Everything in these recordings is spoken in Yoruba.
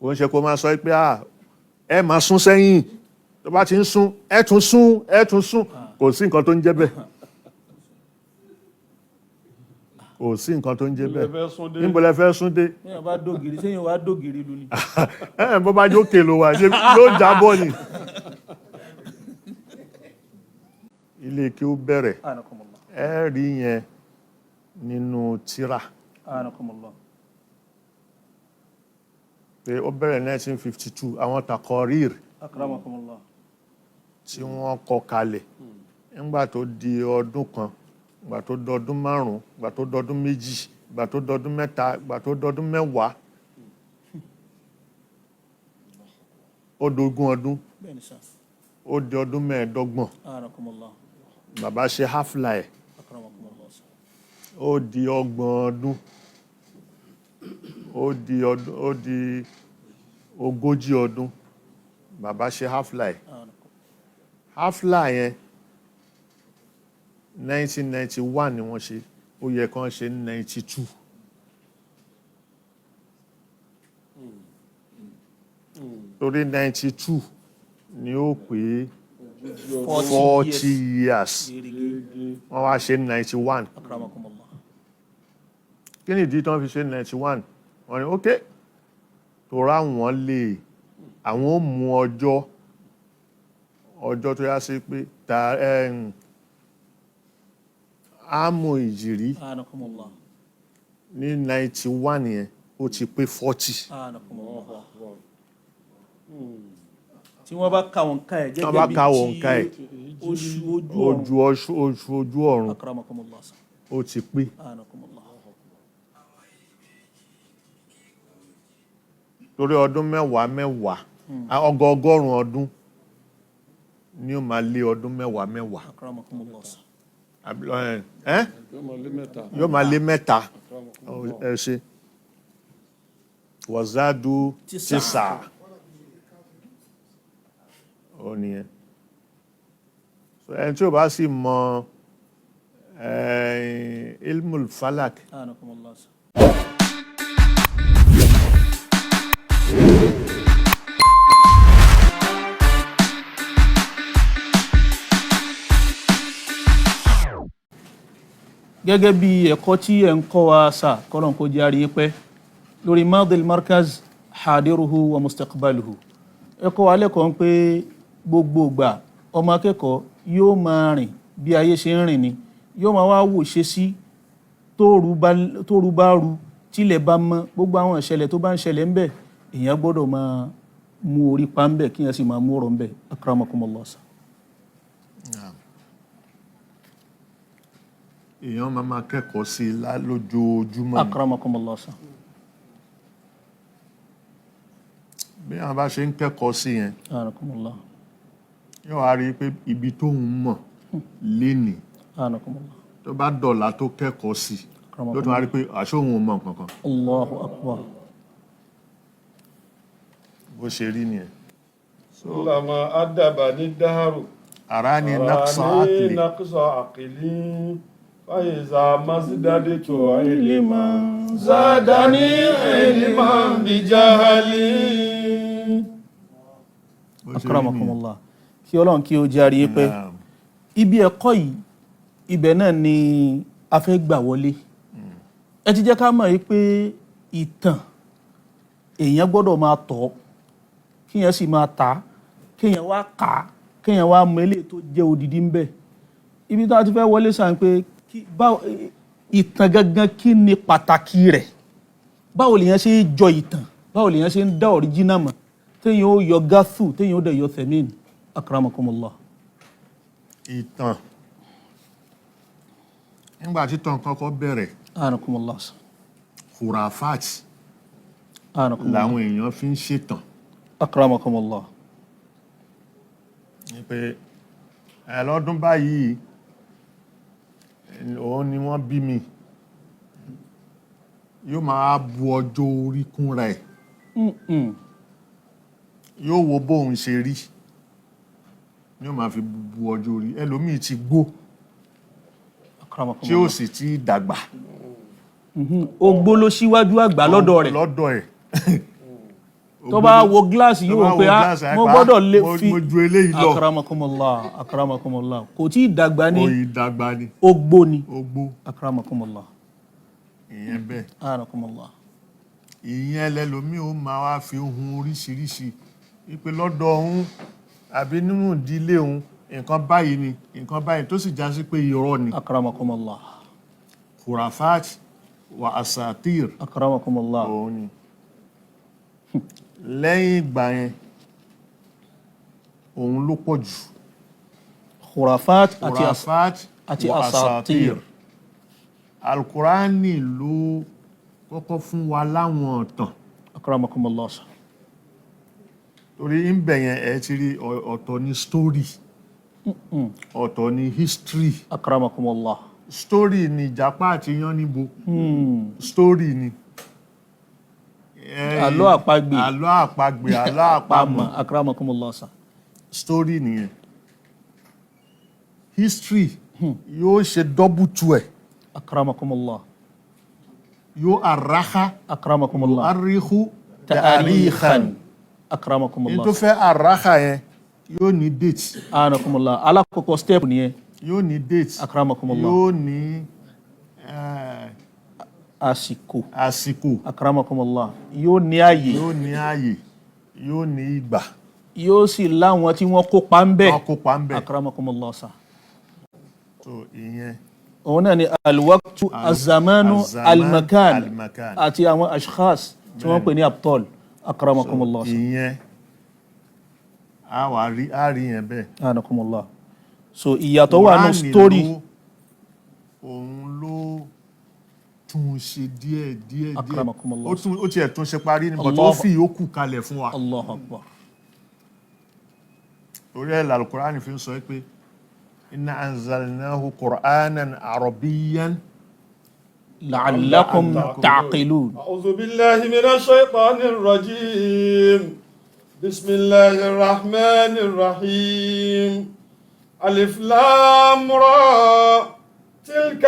Kò ń ṣe kó máa sọ pé ah, ẹ máa sún sẹ́yìn, tó bá ti ń sún, ẹ tún sún, ẹ tún sún. Kò sí nǹkan tó ń jẹ́ bẹ́ẹ̀, kò sí nǹkan tó ń jẹ́ Ilẹ̀ bẹ́ẹ̀. fẹ́ sún dé. Níbo lẹ fẹ́ sún dé? Téèyàn bá dògiri, séèyàn wá dògiri lu ni? Ẹ bó bá jókè ló wà, ṣe yóò jábọ́ ni. Ilé kí ó bẹ̀rẹ̀. Anakumullah. Ẹ rí yẹn nínú tírà. Anakumullah. Pé ó bẹ̀rẹ̀ 1952, àwọn takọrìr Akramakumullah. tí wọ́n kọ kalẹ̀ nígbà tó di ọdún kan, ìgbà tó dọdún 5, ìgbà tó dọdún 2, ìgbà tó dọdún 3, ìgbà tó dọdún 10, ó dogún ọdún. Bẹ́ẹ̀ni sà. Ó di ọdún 25. Anakumullah. Bàbá ṣe hafla ẹ̀. Akramakumullah sà. Ó di 30 ọdún, ó di ọdún, ó di 40 ọdún, bàbá ṣe hafla ẹ̀. Anakumullah. Hafla yẹn, 1991 ni wọ́n ṣe. Ó yẹ kán ṣe ní 92. Torí 92 ni ó pé 40 years. Gẹ́gẹ́. Wọ́n wá ṣe ní 91. Akramakumullah. Kí ni ìdí tí wọ́n fi ṣe ní 91? Wọ́n ní ok, torá wọn lè àwọn ó mú ọjọ́ ọjọ́ tó yá sí pé ta ámù ìjìrí. Anakumullah. Ní 91 yẹn, ó ti pé 40. Anakumullah. Tí wọ́n bá ka òǹkà ẹ̀ Tí wọ́n gẹ́gẹ́ bá bí ka tí òǹkà ẹ̀, oṣù ojú ọ̀run. Ojú oṣù, oṣù ojú ọ̀run. Akramakumullah sà. Ó ti pé. Anakumullah. Torí ọdún mẹ́wàá mẹ́wàá, ọgọọgọ́rùn ọdún ni ó máa lé ọdún mẹ́wàá mẹ́wàá. Akramakumullah sà. Ẹ́ Yóò máa lé 3. Yóò máa lé 3. Ẹ ṣe wazadu Tísà. tísà, ó nìyẹn. So ẹni tí ó bá sì mọ ilmul falak. Anakumullah sà. Gẹ́gẹ́ bí ẹ̀kọ́ tí ẹ̀ ń kọ́ wa sà, kọ́lọ̀n kó jẹ́ àríyé pẹ́ lórí madil markaz, hadiruhu wa mustaqbaluhu, ẹ̀kọ́ wa lẹ́kọ̀ọ́ ń pé gbogbo ìgbà ọmọ akẹ́kọ̀ọ́ yóò máa rìn bí ayé ṣe ń rìn ni, yóò máa wá wò ṣe sí tóoru bá ru, tílẹ̀ bá mọ́, gbogbo àwọn ìṣẹ̀lẹ̀ tó bá ń ṣẹlẹ̀ ń bẹ̀, èèyàn gbọ́dọ̀ máa mú orí pa ń bẹ̀, kí èèyàn sì máa mú ọ̀rọ̀ ń bẹ̀. Akramakumullah sà. Èèyàn máa máa kẹ́kọ̀ọ́ sí i lójoojúmọ́ ni. Akramakumullah sà. Bí àwọn bá ṣe ń kẹ́kọ̀ọ́ sí yẹn, Anakumullah. yóò wá rí i pé ibi tóun mọ̀ lénìí, Anakumullah. tó bá dọ̀la tó kẹ́kọ̀ọ́ sí i, ló tún wá rí i pé àṣé òun ò mọ̀ nǹkan kan. Allahu akbar. Bó ṣe rí nìyẹn. Lama adaba ní dáhàrù. Ara ni naqsa Arani aqli. Naqsa aqli. Faiza mazdadi tu ilma. Zadani ilman bi jahali. Bó ṣe rí nìyẹn. Akramakumullah, kí Ọlọ́run kí ó jẹ́ àríyé pé Naam. ibi ẹ̀kọ́ yìí, ibẹ̀ náà ni a fẹ́ gbà wọlé. Ẹ ti jẹ́ ká mọ̀ yìí pé ìtàn, èèyàn gbọ́dọ̀ máa tọ̀, kíyàn sì máa tà, kíyàn wá kà á, kíyàn wá mọ eléyìí tó jẹ́ odidi ń bẹ̀. Ibi tá a ti fẹ́ wọlé sàn pé ìtàn gangan, kí ni pàtàkì rẹ̀? Báwo lèèyàn ṣe ń jọ ìtàn? Báwo lèèyàn ṣe ń dá ọ̀ríjínà mọ̀, téèyàn ó yọ gáfù, téèyàn ó dẹ̀ yọ tẹ̀mín? Akramakumullah. Ìtàn, nígbà tí tàn kọ́kọ́ bẹ̀rẹ̀, Anakumullah. khurafat Anakumullah. làwọn èèyàn fi ń ṣètàn. Akramakumullah. Ní pé ẹ lọ́dún báyìí òun ni wọ́n bí mi, yóò máa bu ọjọ́ orí kúnra ẹ̀. Yóò wo bóun ṣe rí, yóò máa fi bu ọjọ́ orí. Ẹlòmíì ti gbó tí ó Akramakumullah. sì ti dàgbà. Ogbó ló síwájú àgbà lọ́dọ̀ rẹ̀. Lọ́dọ̀ ẹ̀. Tó bá wo gíláàsì Tó yóò bá wò pé wo ah, gíláàsì, mo àìpá, gbọ́dọ̀ lè fi mo ju eléyìí lọ. Akramakumullah, akramakumullah, kò tí ì dàgbà ní. Oyin dàgbà ni. Ogbó ni. Ogbó. Akramakumullah. Ìyẹn bẹ́ẹ̀. Akramakumullah. Ìyẹn lẹlòmíì ó máa wá fi hun oríṣiríṣi wípé lọ́dọ̀ òun àbí nínú ìdílé òun, nǹkan báyìí ni, nǹkan báyìí, tó sì já sí pé irọ́ ni. Akramakumullah. Khurafat wa asatir. Akramakumullah. Òun ni lẹ́yìn ìgbà yẹn, òun ló pọ̀ jù. Khurafat àti Khurafat àti wa asatir. Asatir. Alukurani ló kọ́kọ́ fún wa láwọn ọ̀tàn. Akramakumullah. Torí ń bẹ̀ yẹn, ẹ ti rí ọ̀tọ̀ ní story, ọ̀tọ̀ ní history. Akramakumullah. Story ni ìjàpá àti yánníbo, story ni. Àlọ́ àpagbè. Àlọ́ àpagbè, àlọ́ àpamọ̀. Pamọ́. Akramakumullah sa. Story nìyẹn. History yóò ṣe double two ẹ̀. Akramakumullah. Yóò àràkà. Akramakumullah. Àríkú. Ta'arikhan. Ní Akramakumullah. tó fẹ́ àràkà yẹn, yóò ní date. Anakumullah, alákọ̀ọ́kọ́ step nìyẹn. Yóò ní date. Akramakumullah. Yóò ní Àsìkò. Àsìkò. Akramakumullah, yóò ní ààyè. Yóò ní ààyè, yóò ní ìgbà. Yóò sì láwọn tí wọ́n kópa ń bẹ̀. Wọ́n kópa ń bẹ̀. Akramakumullah sa. So ìyẹn. Òun náà ni alwaqtu, azamanu, az-zaman, almakan, almakan. Àti àwọn ashkhas tí wọ́n pè ní abtol. Akramakumullah sa. Ìyẹn a wà rí, a rí yẹn bẹ́ẹ̀. Anakumullah, so ìyàtọ̀ wà nù Kùránì story. Òun ló tún ṣe díẹ̀ díẹ̀ díẹ̀. Akramakumullah. Ó tiẹ̀ tún ṣe parí ni, but ó Allah. fi ìyókù kalẹ̀ fún wa. Allahu akbar. Torí ẹ̀ làlùkùránì fi ń sọ pé inna anzalnahu qur'anan arabiyyan la'allakum ta'qilun. أعوذ بالله من الشيطان الرجيم، بسم الله الرحمن الرحيم، ألف لام را، تلك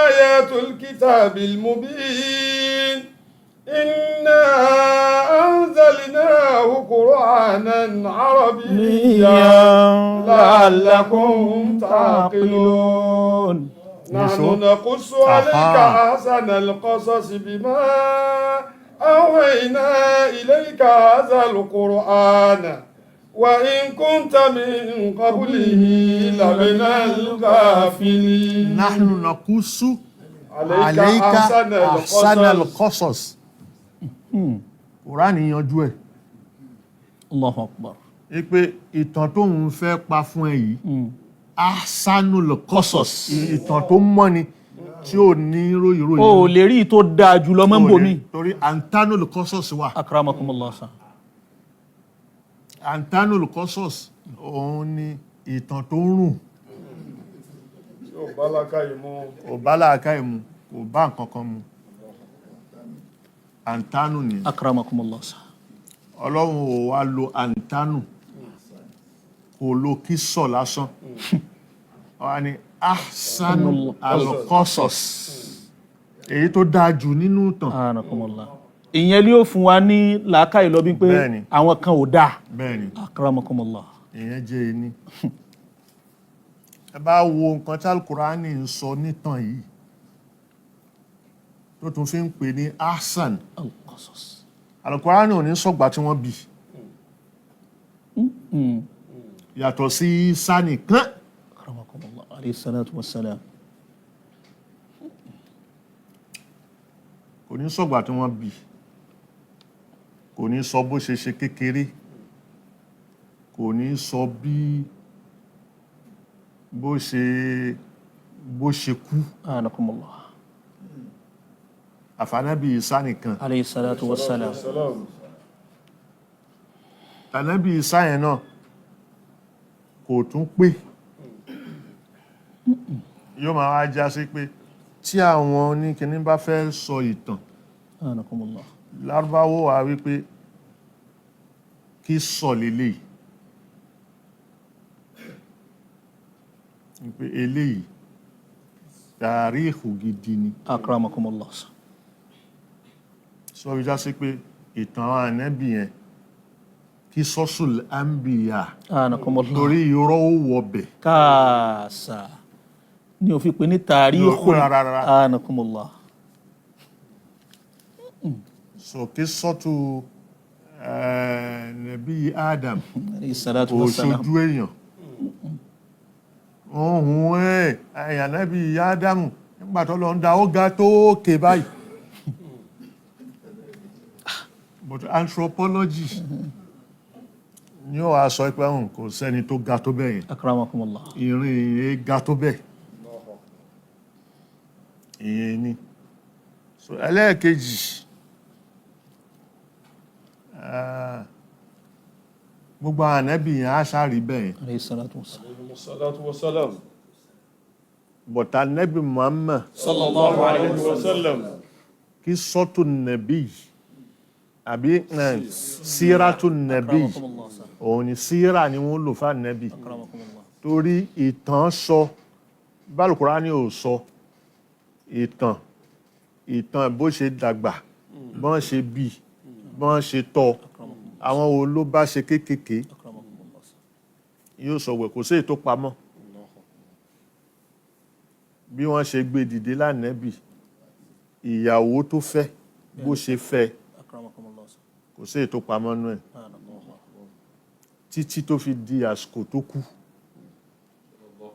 آيات الكتاب المبين، إنا أنزلناه قرآنا عربيا لعلكم تعقلون. نحن نقص عليك أحسن القصص بما أوحينا إليك هذا القرآن وإن كنت من قبله لمن الغافلين. Nahnu naqussu عليك alayka أحسن ahsana القصص. al-qasas. Kùránì yanjú ẹ̀. Allahu akbar. Wípé ìtàn tóun fẹ́ pa fún ẹ yìí, ahsanul qasas, ìtàn tó mọ́ ni, tí ò ní ròyìnròyìn. O ò lè rí i tó dáa jùlọ mọ́ ń bò mí. Torí antanul qasas wà. Akramakumullah sa. Antanul qasas, òun ni ìtàn tó ń rùn. Yóò bá làákàyè mu. Kò bá làákàyè mu, kò bá nǹkan kan mu, antanu ni. Akramakumullah sa. Ọlọ́run ò wá lo antanu, kò lo kísọ̀ lásán, wọ́n ní ahsanu al-qasas, èyí tó dáa jù nínú ìtàn. Akramakumullah, ìyẹn ló fún wa ní làákàyè lọ bí pé Bẹ́ẹ̀ni. àwọn kan ò dáa. Bẹ́ẹ̀ ni. Akramakumullah. Ìyẹn jẹ́ ẹni ẹ bá wo nǹkan tí alukurani ń sọ nítàn yìí tó tún fi ń pè ní ahsan Al-qasas. Alukurani ò ní sọ̀gbà tí wọ́n bí, yàtọ̀ sí Ìsá nìkan. Akramakumullah, alayhi salatu wassalam. Kò ní sọ̀gbà tí wọ́n bí, kò ní sọ bó ṣe ṣe kékeré, kò ní sọ bí bó ṣe kú. Anakumullah. Àfànábì Ìsá nìkan. Alayhi salatu wassalam. Salam. Tànábì Ìsá yẹn náà kò tún pé, yóò máa wá já sí pé tí àwọn oníkiní bá fẹ́ sọ ìtàn, Anakumullah. lárúbáwò wá wípé kí sọ lélẹ̀, wípé eléyìí tàríìkù gidi ni. Akramakumullah. Sọ fi já sí pé ìtàn àwọn ànábì yẹn Kí sọ́sùl anbiya. Anakumullah. Torí irọ́ ó wọbẹ̀. Káàsà ní òfin pé ní tàríkù. Rárá, rárá. Anakumullah. So kí sọ́tù nàbí Adam Alayhi salatu kò wassalam. ṣojú èèyàn ohun ẹ̀ ẹ̀yàn nàbí Ádámù nígbà tó lọ ń da ó ga tó òkè báyìí, but anthropology ni ó wàá sọ pé òun kò sẹ́ni tó ga tó bẹ́ẹ̀ yẹn. Akramakumullah. Ìrìn ìyẹn ga tó bẹ́ẹ̀ ìyẹn ni. So ẹlẹ́ẹ̀kejì, gbogbo àwọn ànábì yẹn á sáré bẹ́ẹ̀ yẹn. Alayhi salatu wassalam. Salatu wassalam. But ànábì Muhammad Sallallahu alayhi wa sallam. Kí sọ́tù nàbí àbí sírátù nàbí, Akramakumullah. òun ni síra ni wọ́n lò fún ànábì. Akramakumullah. Torí ìtàn sọ bálùkùránì ò sọ ìtàn, ìtàn bó ṣe dàgbà, bọ́n ṣe bí, bọ́n ṣe tọ́, àwọn wo ló bá ṣe kéékèèké. Akramakumullah. Yóò sọ wẹ̀, kò sí èyí tó pamọ́, bí wọ́n ṣe gbé dìde lánàbì, ìyàwó tó fẹ́, bó ṣe fẹ́. Akramakumullah. Kò sí èyí tó pamọ́ nú ẹ̀ Anakumullah. títí tó fi di àsìkò tó kú.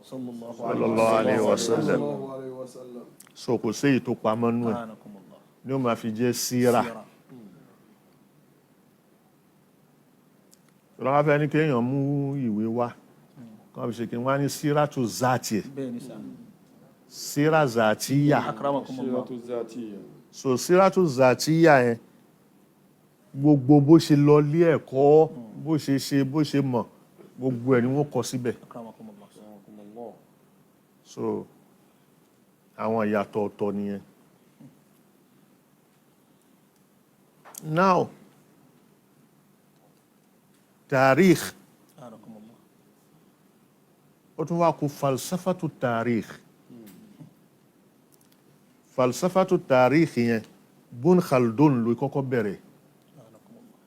Sallallahu Sallallahu alaihi wasallam. Sallallahu alayhi wa sallam. So kò sí èyí tó pamọ́ nú ẹ̀ Anakumullah. ni ó máa fi jẹ́ síra. Síra. Lọ́wọ́ fẹ́ ní kéèyàn mú ìwé wá kan fi ṣe kí wọ́n á ní sírátù zàtì ẹ̀. Bẹ́ẹ̀ ni sà. Síra zàtìyà. Akramakumullah. Siratu zatiyya. So sírátù zàtìyà yẹn, gbogbo bó ṣe lọ lé ẹ̀kọ́, bó ṣe ṣe, bó ṣe mọ̀, gbogbo ẹ̀ ni wọ́n kọ síbẹ̀. Akramakumullah. Akramakumullah. So àwọn ìyàtọ̀ ọ̀tọ̀ nìyẹn. Now, tarikh. Anakumullah. Ó tún wá kù falsafatu tarikh. Falsafatu tarikh yẹn, Bun Khaldun ló kọ́kọ́ bẹ̀rẹ̀. Anakumullah.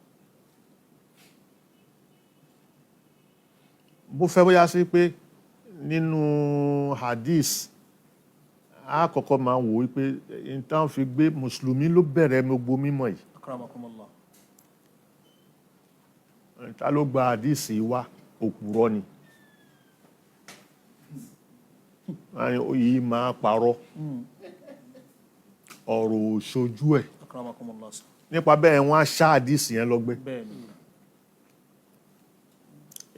Bó fẹ́ bóyá sí pé nínú hadith, a kọ́kọ́ máa wò wípé n táwọn fi gbé mùsùlùmí ló bẹ̀rẹ̀ gbogbo mímọ̀ yìí. Akramakumullah. Ta ló gba hadith yìí wá? Òpùrọ́ ni. Wọ́n á ní, ó yìí máa parọ́, ọ̀rọ̀ òṣojú ẹ̀. Akramakumullah. Nípa bẹ́ẹ̀, wọ́n á ṣá hadith yẹn lọ́gbẹ́. Bẹ́ẹ̀ ni.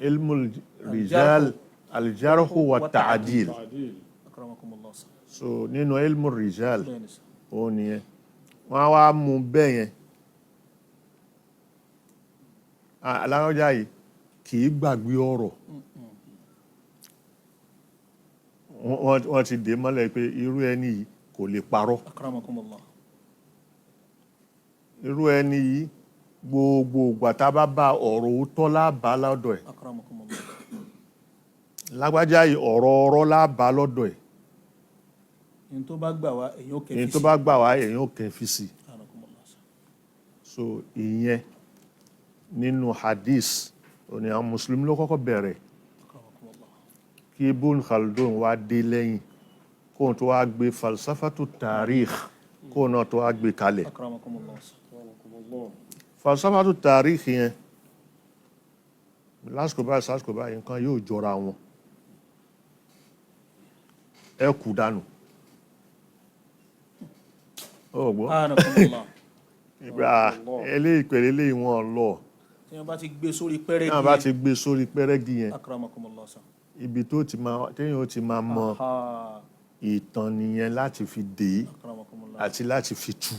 Ilmul rijal, aljarhu wa ta'adil. Ta'dil. Akramakumullah. So nínú ilmul rijal, Bẹ́ẹ̀ ni sà. òun nìyẹn. Wọ́n á wá mú bẹ́ẹ̀ yẹn. Aláwọ̀já yìí kì í gbàgbé ọ̀rọ̀. Wọ́n ti dè mọ́lẹ̀ pé irú ẹni yìí kò lè parọ́. Akramakumullah. Irú ẹni yìí, gbogbo ìgbà tá a bá bá ọ̀rọ̀ òótọ́ lábàá lọ́dọ̀ ẹ̀. Akramakumullah. Lágbájá yìí, ọ̀rọ̀ ọ̀rọ̀ lábàá lọ́dọ̀ ẹ̀. Ní tó bá gbà wá, èyàn ó kẹfí. Èyí tó bá gbà wá, èyàn ò kẹ́ fi sí. Anakumullah. So ìyẹn nínú hadith, òní àwọn mùsùlùmí ló kọ́kọ́ bẹ̀rẹ̀. Akramakumullah. Kí Ibn Khaldun wá dé lẹ́yìn, kóun tó wá gbé falsafatu tarikh, kóun náà tó wá gbé kalẹ̀. Akramakumullah. Akramakumullah. Falsafatu tarikh yẹn, lásìkò báyìí, sásìkò báyìí, nǹkan yóò jọra wọn, ẹ kú dànù, ó gbọ́. Anakumullah. Ìgbà eléyìí pẹ̀lú eléyìí, wọn lọ. Tí wọ́n bá ti gbé sórí pẹ́rẹ́gì Náà bá ti gbé sórí pẹ́rẹ́gì yẹn, Akramakumullah. ibi tó ti máa téèyàn ó ti máa mọ Ha. ìtàn nìyẹn láti fi dè é Akramakumullah. àti láti fi tú.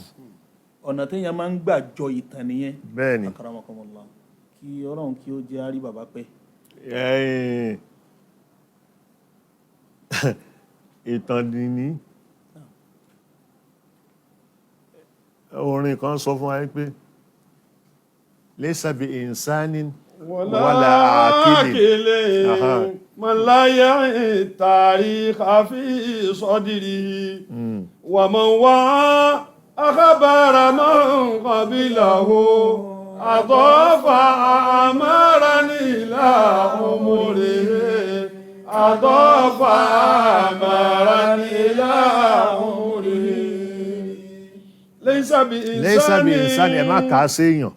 Ọ̀nà téèyàn máa ń gbà jọ ìtàn nìyẹn. Bẹ́ẹ̀ ni. Akramakumullah. Kí Ọlọ́run kí ó jẹ́ àrí bàbá pẹ́. Ẹ̀yìn ìtàn nìní. Orin kan sọ fún wa pé laysa bi insanin wala akili. Aha. من لا يعي التاريخ في صدره ومن وعى أخبار من قبله أضاف أعماله. أضاف أمرا إلى عمره ليس Lẹ́sà bí بإنسان ìsánì, ẹ má kà á séèyàn,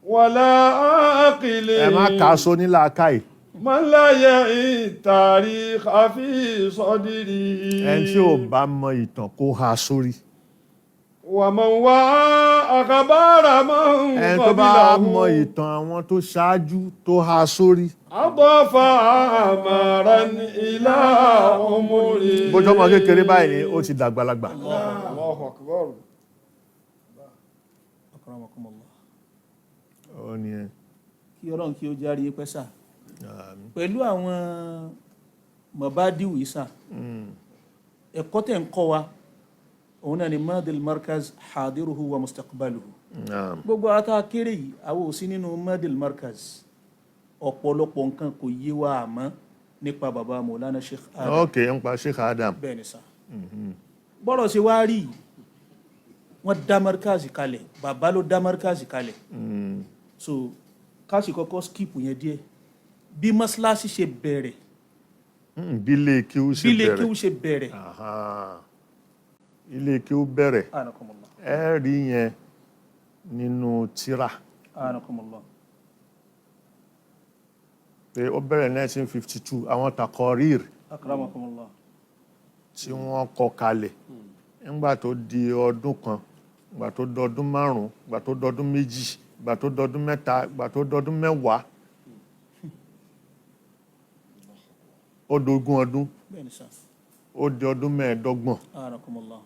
ولا عاقل ẹ má kà á sónílàákàyè. من لا يعي التاريخ في صدره Ẹni tí ò bá mọ ìtàn kó ha sórí. ومن وعى أخبار من Ẹni tó bá mọ قبله ìtàn àwọn tó ṣáájú tó ha sórí. أضاف أمرا إلى عمره Bójú ọmọ kékeré báyìí ni ó ti dàgbàlagbà. الله أكبر. Akramakumullah. Ó ní ẹ. Kí Ọlọ́run kí ó járe pẹ́ sà. Pẹ̀lú àwọn mọ̀bádìwì yìí sà, ẹ̀kọ́ tẹ̀ ń kọ́ wa òun náà ni madil markaz hadiruhu wa mustaqbaluhu. Naam. Gbogbo àwọn tá a kéré yìí, àwọn ò sí nínú madil markaz. Ọ̀pọ̀lọpọ̀ nǹkan kò yé wa àmọ́ nípa bàbá Mọ̀lánà Sheikh Adam. Ok, ń pa Sheikh Adam. Bẹ́ẹ̀ ni sà. Bọ́rọ̀ ṣe wá rí yìí, wọ́n dá markaz kalẹ̀, bàbá ló dá markaz kalẹ̀. So ká sì kọ́kọ́ skip yẹn díẹ̀, bí mọ́ṣáláṣí ṣe bẹ̀rẹ̀, Bí ilé kí ó ṣe bí ilé bẹ̀rẹ̀. kéwú ṣe bẹ̀rẹ̀. Aha. Ilé kí ó bẹ̀rẹ̀. Anakumullah. Ẹ rí yẹn nínú tírà Anakumullah. pé ó bẹ̀rẹ̀ 1952, àwọn takọrìr Akramakumullah. tí wọ́n kọ kalẹ̀ nígbà tó di ọdún kan, ìgbà tó dọdún 5, ìgbà tó dọdún 2, ìgbà tó dọdún 3, ìgbà tó dọdún 10, ó dogún ọdún, Bẹ́ẹ̀ ni sà. ó di ọdún 25. Anakumullah.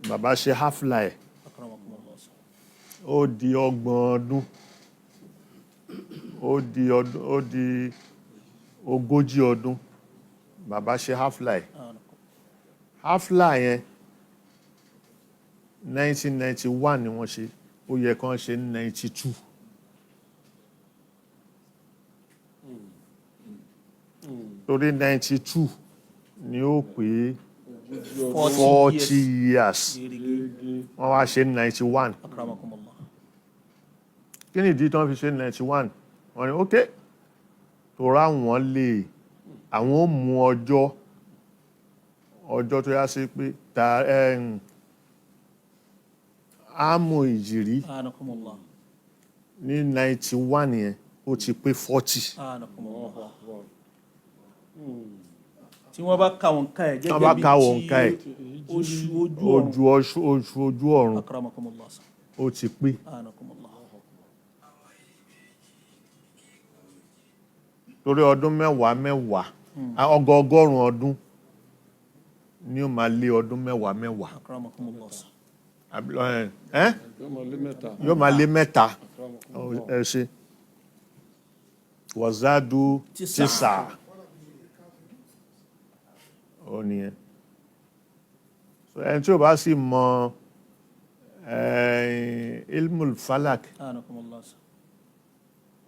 Bàbá ṣe hafla ẹ̀. Akramakumullah sà. Ó di 30 ọdún, ó di ọdún, ó di 40 ọdún, bàbá ṣe hafla ẹ̀. Anakumullah. Hafla yẹn, 1991 ni wọ́n ṣe. Ó yẹ kán ṣe ní 92. Torí 92 ni ó pé 40 years. Gírígí. Wọ́n wá ṣe ní 91. Akramakumullah. Kí ni ìdí tí wọ́n fi ṣe ní 91? Wọ́n ní ok, torá wọn lè àwọn ó mú ọjọ́ ọjọ́ tó yá sí pé ta ámù ìjìrí Anakumullah. ní 91 yẹn, ó ti pé 40. Anakumullah. Tí wọ́n bá ka òǹkà ẹ̀ Tí wọ́n gẹ́gẹ́ bá bí ka òǹkà ẹ̀, oṣù ojú ọ̀run. Ojú oṣù, oṣù ojú ọ̀run. Akramakumullah sà. Ó ti pé. Anakumullah. Torí ọdún mẹ́wàá mẹ́wàá, ọgọọgọ́rùn ọdún ni ó máa lé ọdún mẹ́wàá mẹ́wàá. Akramakumullah sà. Ẹ́ Yóò máa lé 3. Yóò máa lé 3. Ẹ ṣe wàzádù Tísà. tísà, ó nìyẹn. So ẹni tí ó bá sì mọ ilmul falak, Anakumullah sà.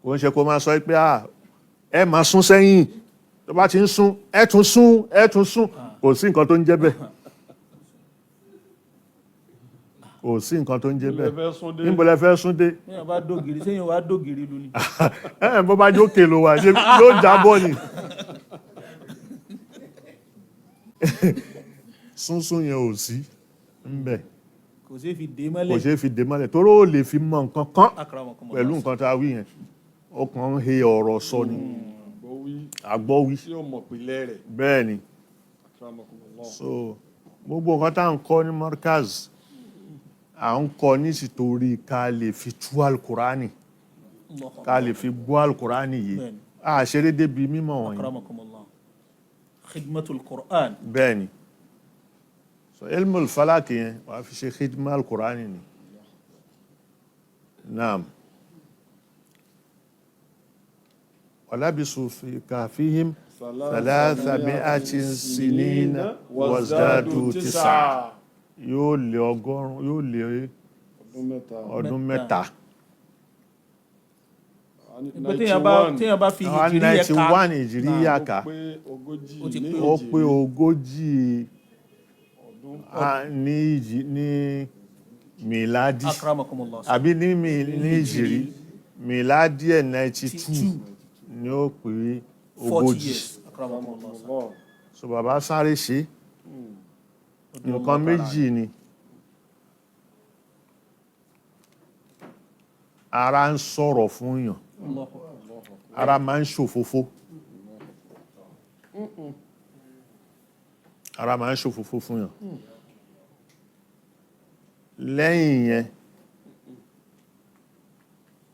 kò ń ṣe kó máa sọ pé ah, ẹ máa sún sẹ́yìn, tó bá ti ń sún, ẹ tún sún, ẹ tún sún. Kò sí nǹkan tó ń jẹ́ bẹ́ẹ̀, kò sí nǹkan tó ń jẹ́ Ilẹ̀ bẹ́ẹ̀. fẹ́ sún dé. Níbo lẹ fẹ́ sún dé? Téèyàn bá dògiri, séèyàn wá dògiri lu ni? Ẹ bó bá jókè ló wà, ṣe yóò jábọ́ ni? Súnsún yẹn ò sí ńbẹ̀. Kò sí fi dé Kò mọ́lẹ̀. ṣeé fi dè mọ́lẹ̀ torí ó lè fi mọ nǹkan kan Akramakumullah. pẹ̀lú nǹkan tá a wí yẹn. Ó kàn ń he ọ̀rọ̀ sọ ni. Àgbọ̀wí Àgbọ́wí. tí ó mọ̀ pìlẹ̀ rẹ̀. Bẹ́ẹ̀ ni. Akramakumullah. So gbogbo nǹkan tá à ń kọ́ ní markaz, à ń kọ́ ní sítorí ká lè fi tú alukurani, Allahu ká lè fi gbọ́ alukurani yìí. Bẹ́ẹ̀ni. A ṣeré débi mímọ̀ wọ̀nyí. Akramakumullah. Khidmatul Qur'an. Bẹ́ẹ̀ ni. So ilmul falaki yẹn, wàá fi ṣe khidma alukurani ni. Naam. Walabisu fi kafihim 300 sinina wazdadu tisa. Yóò lé 100, yóò lé Ọdún 3. ọdún 3. Pé téèyàn bá fi Àwọn ìjìrí yẹ ká 91 ìjìrí yà ká. Ó pé 40 Ó ti ní pé Ó pé ìjìrí 40 ọdún. Ní ìjì ní miladi. Akramakumullah. Àbí ní ní ìjìrí miladi ẹ̀, 92 ni ó pé 40 ogójì. years. Akramakumullah. Allah. So bàbá sáré ṣe. Nǹkan méjì ni, ara ń sọ̀rọ̀ fún yàn, Allahu akbar. ara máa ń ṣòfófó, ara máa ń ṣòfófó fún yàn. Lẹ́yìn yẹn,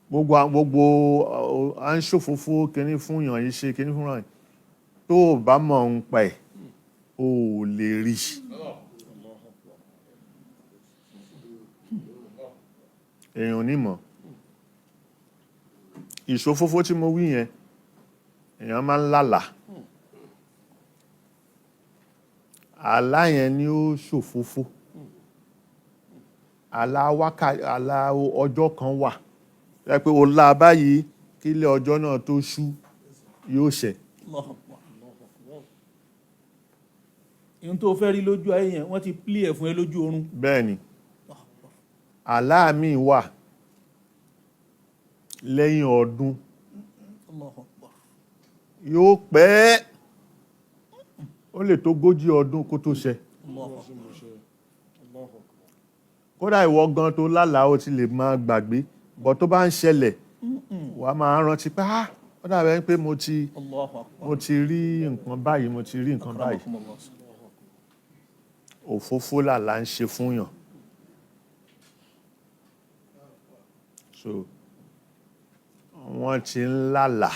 gbogbo à ń ṣòfófó kíní fún yàn yìí, ṣe kíní fún yàn, tó o bá mọ̀ ń pa ẹ̀, o ò lè rí. Èèyàn ò ní mọ̀. Ìṣòfófó tí mo wí yẹn, èèyàn máa ń lálàá, àlá yẹn ni ó ṣòfófó. Àlá wákà, àlá ọjọ́ kan wà jẹ́ pé o lá báyìí, kílẹ̀ ọjọ́ náà tó ṣú, yóò ṣẹ. Allahu akbar. Ihun tó fẹ́ rí lójú ayé yẹn, wọ́n ti plé ẹ̀ fún ẹ lójú oorun. Bẹ́ẹ̀ ni. Allahu akbar. Àlá mi wà lẹ́yìn ọdún. Allahu akbar. Yóò pẹ́, ó lè tó 40 ọdún kó tó ṣẹ. Allahu akbar. Allahu akbar. Kódà ìwọ gan tó lálàá, ó ti lè máa gbàgbé bọ́. Tó bá ń ṣẹlẹ̀, wàá máa rántí pé, ah, ó dàbẹ̀ pé mo ti Allahu akbar. mo ti rí nǹkan báyìí, mo ti rí nǹkan báyìí. Akramakumullah. Òfófó làlá ń ṣe fún yàn. So wọ́n ti ń lálàá,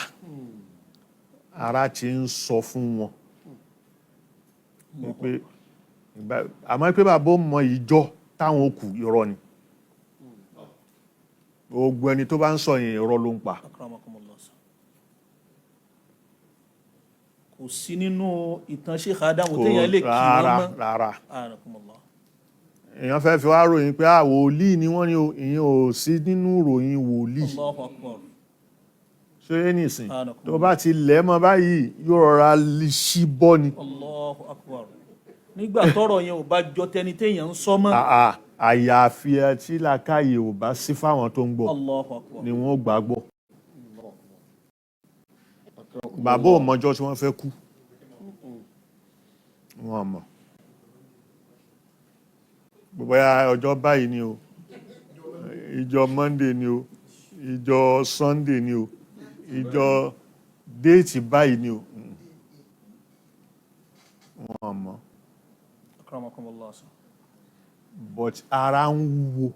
ara ti ń sọ fún wọn pé àmọ́ pé bàbá ó mọ ìjọ táwọn ó kù, irọ́ ni. Gbogbo ẹni tó bá ń sọ yẹn, irọ́ ló ń pa. Akramakumullah. Kò sí nínú ìtàn Sheikh Adamu téèyàn lè kí wọ́n Rárá. mọ́. Rárá. Akramakumullah. Èèyàn fẹ́ fi wá ròyìn pé à wòlíì ni wọ́n ní o, ìyẹn ò sí nínú ròyìn wòlíì. Allahu akbar. Ṣé é nìsín? Akramakumullah. Tó bá ti lẹ̀ mọ́ báyìí, yóò rọra ṣí bọ́ ni. Allahu akbar. Nígbà tọ́rọ̀ yẹn ò bá jọ tẹni téèyàn ń sọ mọ́. Àà, àyàfi ẹ tí làákàyè ò bá sí fáwọn tó ń gbọ́ Allahu akbar. ni wọ́n gbàgbọ́. Bàbá ò mọjọ́ tí wọ́n fẹ́ kú, wọn mọ̀ bóyá ọjọ́ báyìí ni o, ìjọ Monday ni o, ìjọ Sunday ni o, ìjọ date báyìí ni o. Wọn mọ̀. Akramakumullah. But ara ń wúwo,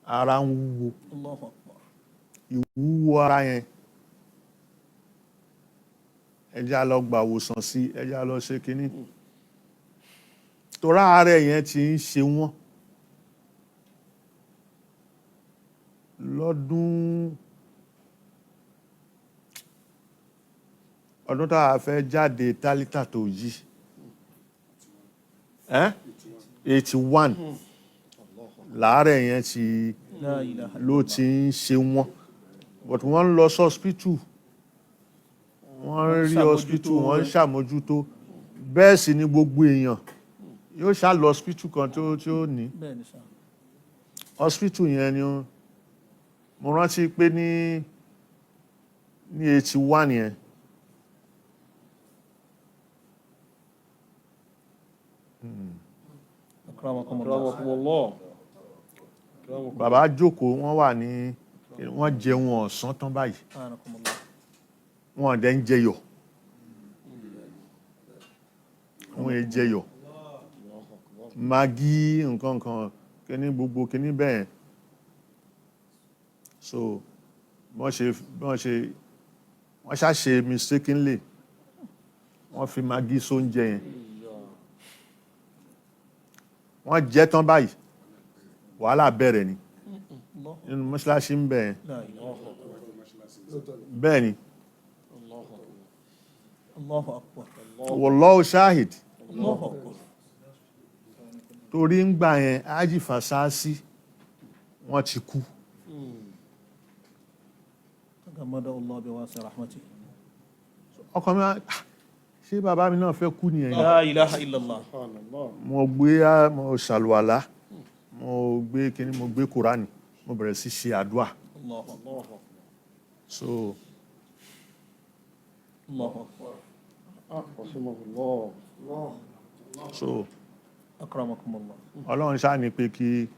ara ń wúwo. Allahu akbar. Ìwúwo ara yẹn, ẹ jẹ́ á lọ gbà wòsàn sí, ẹ jẹ́ á lọ ṣe kínní, torá ààrẹ yẹn ti ń ṣe wọ́n lọ́dún ọdún tá a fẹ́ jáde tálítà tó yí, 81 láàárẹ̀ yẹn ti La ilaha. ló ti ń ṣe wọ́n, but wọ́n ń lọ sí hospital, wọ́n ń rí ṣàmójútó hospital, wọ́n ń rẹ̀. ṣàmójútó. Bẹ́ẹ̀ sì ni gbogbo èèyàn yóò ṣá lọ hospital kan tó tí ó ní. Bẹ́ẹ̀ ni sà. Hospital yẹn ni mo rántí pé ní 81 yẹn, Akramakumullah. Akramakumullah. Akramakumullah. Bàbá jókòó, wọ́n wà ní, wọ́n jẹun ọ̀sán tán báyìí. Akramakumullah. Wọ́n dẹ̀ ń jẹyọ̀, wọ́n yẹ jẹyọ̀, Maggi, nǹkan kan, kíní, gbogbo kíní bẹ́ẹ̀. So wọ́n ṣe wọ́n ṣàṣe mistakenly, wọ́n fi Maggi sóúnjẹ yẹn. Wọ́n jẹ tán báyìí, wàhálà bẹ̀rẹ̀ ni Allah. nínú mọ́ṣáláṣí ń bẹ̀ yẹn. La ilaha. Bẹ́ẹ̀ ni. Allahu akbar. Wallahu shahid. Allahu akbar. Torí ń gbà yẹn, Ájì Fàṣásí, wọ́n ti kú. Tagamada Allah bi wasi rahmatihi. Ọkọ mi wá, "Ah, ṣé bàbá mi náà fẹ́ kú nìyẹn?" La ilaha illallah. Subhanallah. Mo gbé, mo ṣàlùwàlá, mo gbé kíní, mo gbé Kúránì, mo bẹ̀rẹ̀ sí ṣe àdúà. Allahu akbar. Allahu akbar. So Allahu akbar. Ah, rahimahullah. So Akramakumullah. Ọlọ́run ṣáà ní pé kí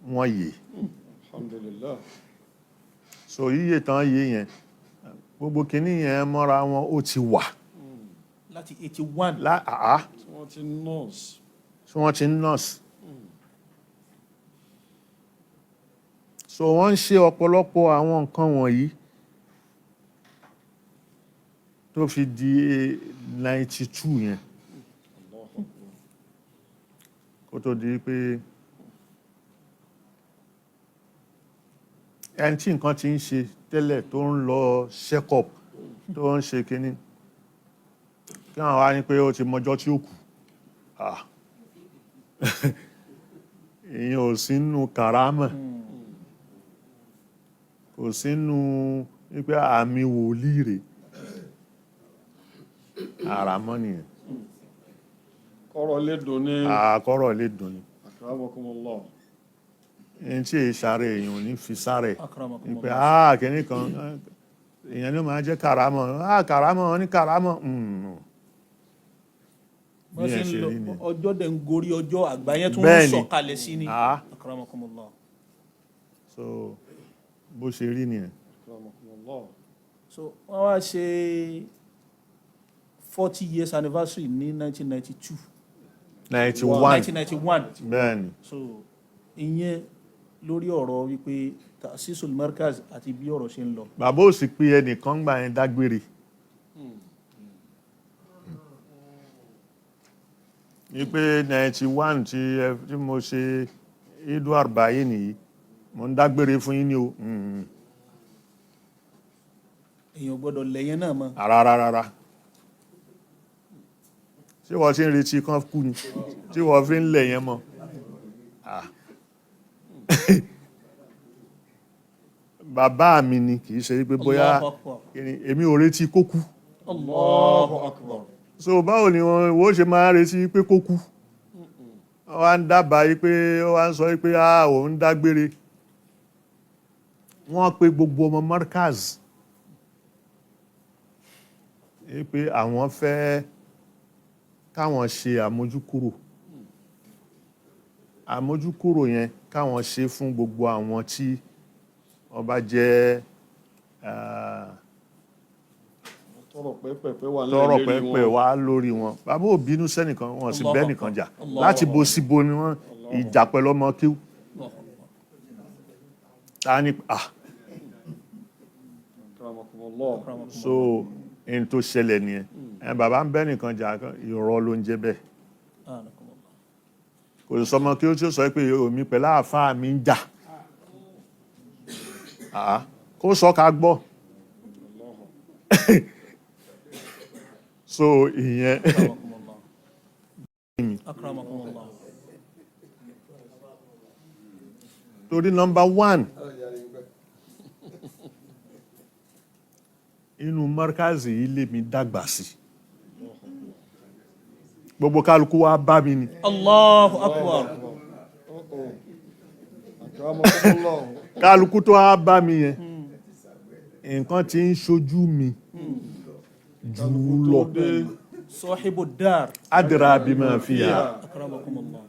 wọ́n yè. Alhamdulillah. So yíyè tán yé yẹn, gbogbo kinní yẹn mọ́ra wọn, ó ti wà. Láti 81. Láàá. Tí wọ́n ti nurse. Tí wọ́n ti ń nurse. So wọ́n ń ṣe ọ̀pọ̀lọpọ̀ àwọn nǹkan wọ̀nyí tó fi di 92 yẹn, Allahu Akbar. Kó tó di pé ẹni tí nǹkan ti ń ṣe tẹ́lẹ̀, tó ń lọ check up, tó ń ṣe kínní, kí àwọn wá ní pé ó ti mọjọ́ tí ó kù. Ah. Ìyẹn ò sínú kàrámà, kò sínú wípé àmì wòlíì rè àràmọ́ nìyẹn. Kọ́rọ̀ lè dùn ní. Àkọ́rọ̀ lè dùn ni. Akramakumullah. Ẹni tí èyí sáré, èèyàn ò ní fi sáré ìpè. Akramakumullah. Àà, kìíní kan, èèyàn ló máa jẹ́ kàrámọ̀. Àà, kàrámọ̀ ní kàrámọ̀. Bí Wọ́n ẹ sì ń ṣe lọ rí ni. ọjọ́ dẹ̀ ń gorí ọjọ́, àgbáyé tún ń Bẹ́ẹ̀ni. sọ̀kalẹ̀ sí ni. Ah. Akramakumullah. So bó ṣe rí nìyẹn. Akramakumullah. So wọ́n wá ṣe 40 years anniversary ní 1992. 91. 1991. Bẹ́ẹ̀ni. So ìyẹn lórí ọ̀rọ̀ wípé Ta'sisul Markaz àti bí ọ̀rọ̀ ṣe ń lọ. Bàbá ò sì pé ẹnìkan gbà yẹn dágbére wípé 91 tí mo ṣe Edward bayi nìyí, mo ń dágbére fún yín ní o. Èèyàn gbọ́dọ̀ lẹ́yìn náà mọ́. Rárá rárá, ṣé wọ́n ti ń retí kan kú ni tí wọ́n fi ń lẹ̀ yẹn mọ́? Ah. Bàbá mi ni, kì í ṣe pé bóyá Allahu Akbar. kí ni, èmi ò retí kó kú. Allahu Akbar. So báwo ni wọ́n wọ́n ṣe máa retí pé kó kú? Wọ́n wá ń dábàá yí pé wọ́n wá ń sọ yí pé ah, òun dágbére. Wọ́n pe gbogbo ọmọ Markaz yí pé àwọn fẹ́ káwọn ṣe àmójúkúrò, àmójúkúrò yẹn káwọn ṣe fún gbogbo àwọn tí wọ́n bá jẹ́ Tọrọ pẹ́pẹ́pẹ́ wà nílẹ̀ tọrọ lérí pẹ́pẹ́ wọn. wá lórí wọn. Bàbá ò bínú sẹ́nìkan, wọn sì Allahu bẹ́ nìkan jà. Allahu Láti bo síbo ni wọ́n ìjà pẹ̀lú ọmọ kíw. Allahu Akbar. Ta ni ah. Akramakumullah. Akramakumullah. So n tó ṣẹlẹ̀ nìyẹn. Ẹ bàbá ń bẹ́ nìkan jà kan, irọ́ ló ń jẹ́ bẹ́ẹ̀. Anakumullah. Kò sì sọmọ kí ó tí ó sọ pé omi pẹ̀lú àáfàá mi ń jà. Ah, kó sọ ká gbọ́. So ìyẹn. Akramakumullah. Akramakumullah. Torí number one, inú markazi yìí lèmi dàgbà sí, gbogbo kálukú wá bá mi ni. Allahu Akbar. Oh. Akramakumullah. Kálukú tó wá bá mi yẹn, nǹkan tí ń ṣojú mi jù ú lọ. Sahibu dar. Adra bima fiha. Akramakumullah.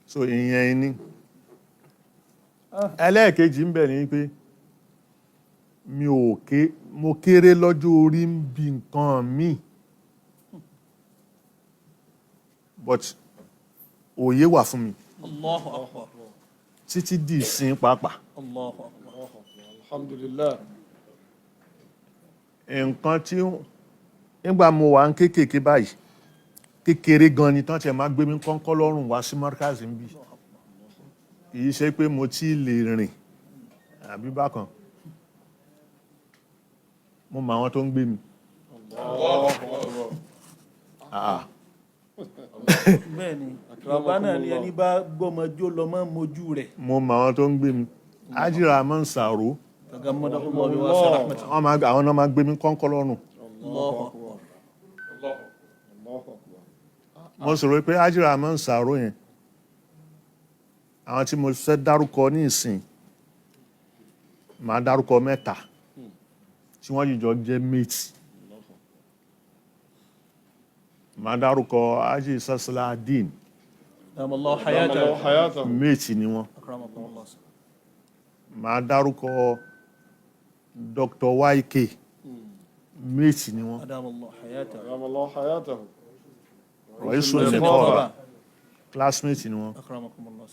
So ìyẹn ni. Ẹlẹ́ẹ̀kejì ń bẹ̀ ni pé mi ò ké, mo kéré lọ́jọ́ orí ń bi nǹkan mi, but òye wà fún mi Allahu Akbar. títí di ìsìn pàápàá. Allahu Akbar. Alhamdulillah. Nǹkan tí nígbà mo wà ń kéékèèké báyìí, kékeré gan ni tán tiẹ̀ máa gbé mi kọ́ńkọ́ lọ́rùn wá sí Markaz ń bì. Kì í ṣe pé mo ti lè rìn àbí bákan. Mo mọ àwọn tó ń gbé mi. Ah. Bẹ́ẹ̀ni, Yorùbá náà ni ẹni bá gbọ́mọjó lọ mọ́ mojú rẹ̀. Mo mọ àwọn tó ń gbé mi. Ájìrà máa ń sàrò. Tagammadahullahu bi wasi rahmatihi. Wọ́n máa, àwọn náà máa gbé mi kọ́ńkọ́ lọ́rùn. Allahu Akbar. Allahu Akbar. Mo sọ̀rọ̀ pé ájìrà máa ń sàrò yẹn, àwọn tí mo fẹ́ dárúkọ ní ìsìn, màá dárúkọ mẹ́ta tí wọ́n jìjọ jẹ́ mate. Màá dárúkọ Haji Sasaladin. Adamallahu Allahu hayatahu. hayatahu. Méjì ni wọ́n. Akramakumullah. Màá dárúkọ Dr. YK, méjì ni wọ́n. Adamallahu hayatahu. Adamallahu hayatahu. Rọ̀ísù Nìkọ́ọ̀bà. Nìkọ́ọ̀bà, classmate ni wọ́n. Akramakumullah.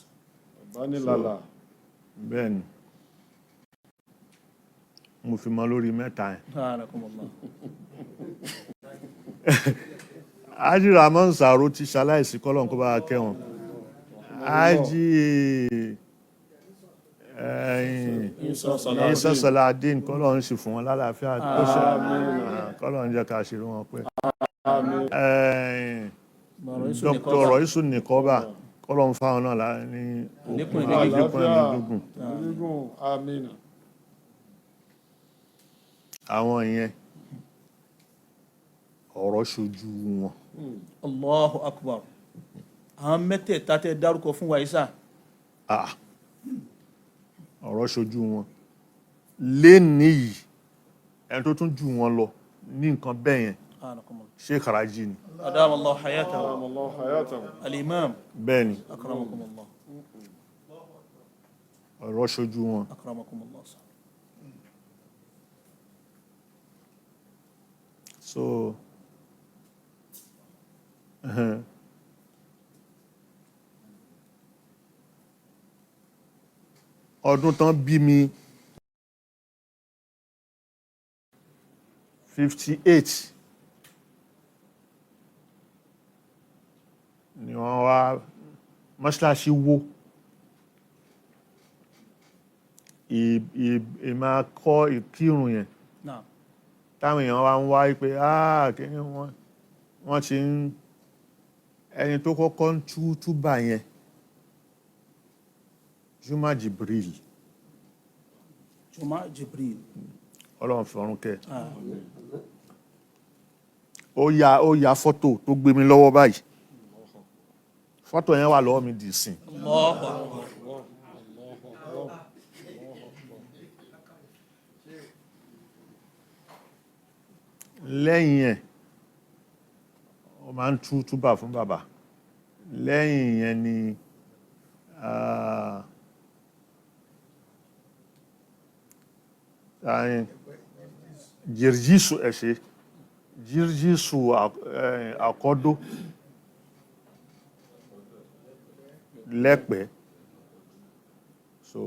Banilala. Bẹ́ẹ̀ ni, mo fi mọ lórí mẹ́ta yẹn. Akramakumullah. Haji Ramon Saro ti ṣaláìsí, kọ́lọ́n kó bá wa kẹ́ wọn. Haji Isa Isa Salahuddin. Saladin, kọ́lọ́n sì fún wọn lálàáfíà tó ṣe, kọ́lọ́n jẹ́ ká ṣeré wọn pẹ́. Àmín. Dr. Rọ̀ísù Nìkọ́bà, kọ́lọ́n fáwọn náà ní Àlékún okun ẹ̀mí gígùn. àlékún ẹ̀mí gígùn. Gígùn. Àmín. Àwọn yẹn, ọ̀rọ̀ ṣojú wọn. Allahu akbar. Àwọn mẹ́tẹ̀ẹ̀ta tẹ́ dárúkọ fún wa Isa. Ah, ọ̀rọ̀ ṣojú wọn lénìí yìí, ẹni tó tún jù wọn lọ ní nǹkan bẹ́ẹ̀ yẹn, Akramakumullah. Sheikh Raji ni. Adamallahu hayatahu. Adamallahu hayatahu. Al-imam. Bẹ́ẹ̀ ni. Akramakumullah. Ọ̀rọ̀ ṣojú wọn. Akramakumullah. So ọdún tán bí mi, 58 ni wọ́n wá mọ́ṣáláṣí wó. Ìmáa kọ́ ìkírun yẹn Naam. táwọn èèyàn wá ń wá pé, "Ah, kí ni wọ́n ti ń ẹni tó kọ́kọ́ ń tú túbà yẹn?" Juma Jibril. Juma Jibril. Ọlọ́run fọ̀run kẹ́. Ah. Ó ya fọ́tò tó gbé mi lọ́wọ́ báyìí. Fọ́tò yẹn wà lọ́wọ́ mi dì sìn. Allahu akbar. Lẹ́yìn ẹ̀, ó máa ń tú túbà fún bàbá. Lẹ́yìn yẹn ni Jirjisu, ẹ̀ ṣe Jirjisu Àkọ́dó lẹ́pẹ́. So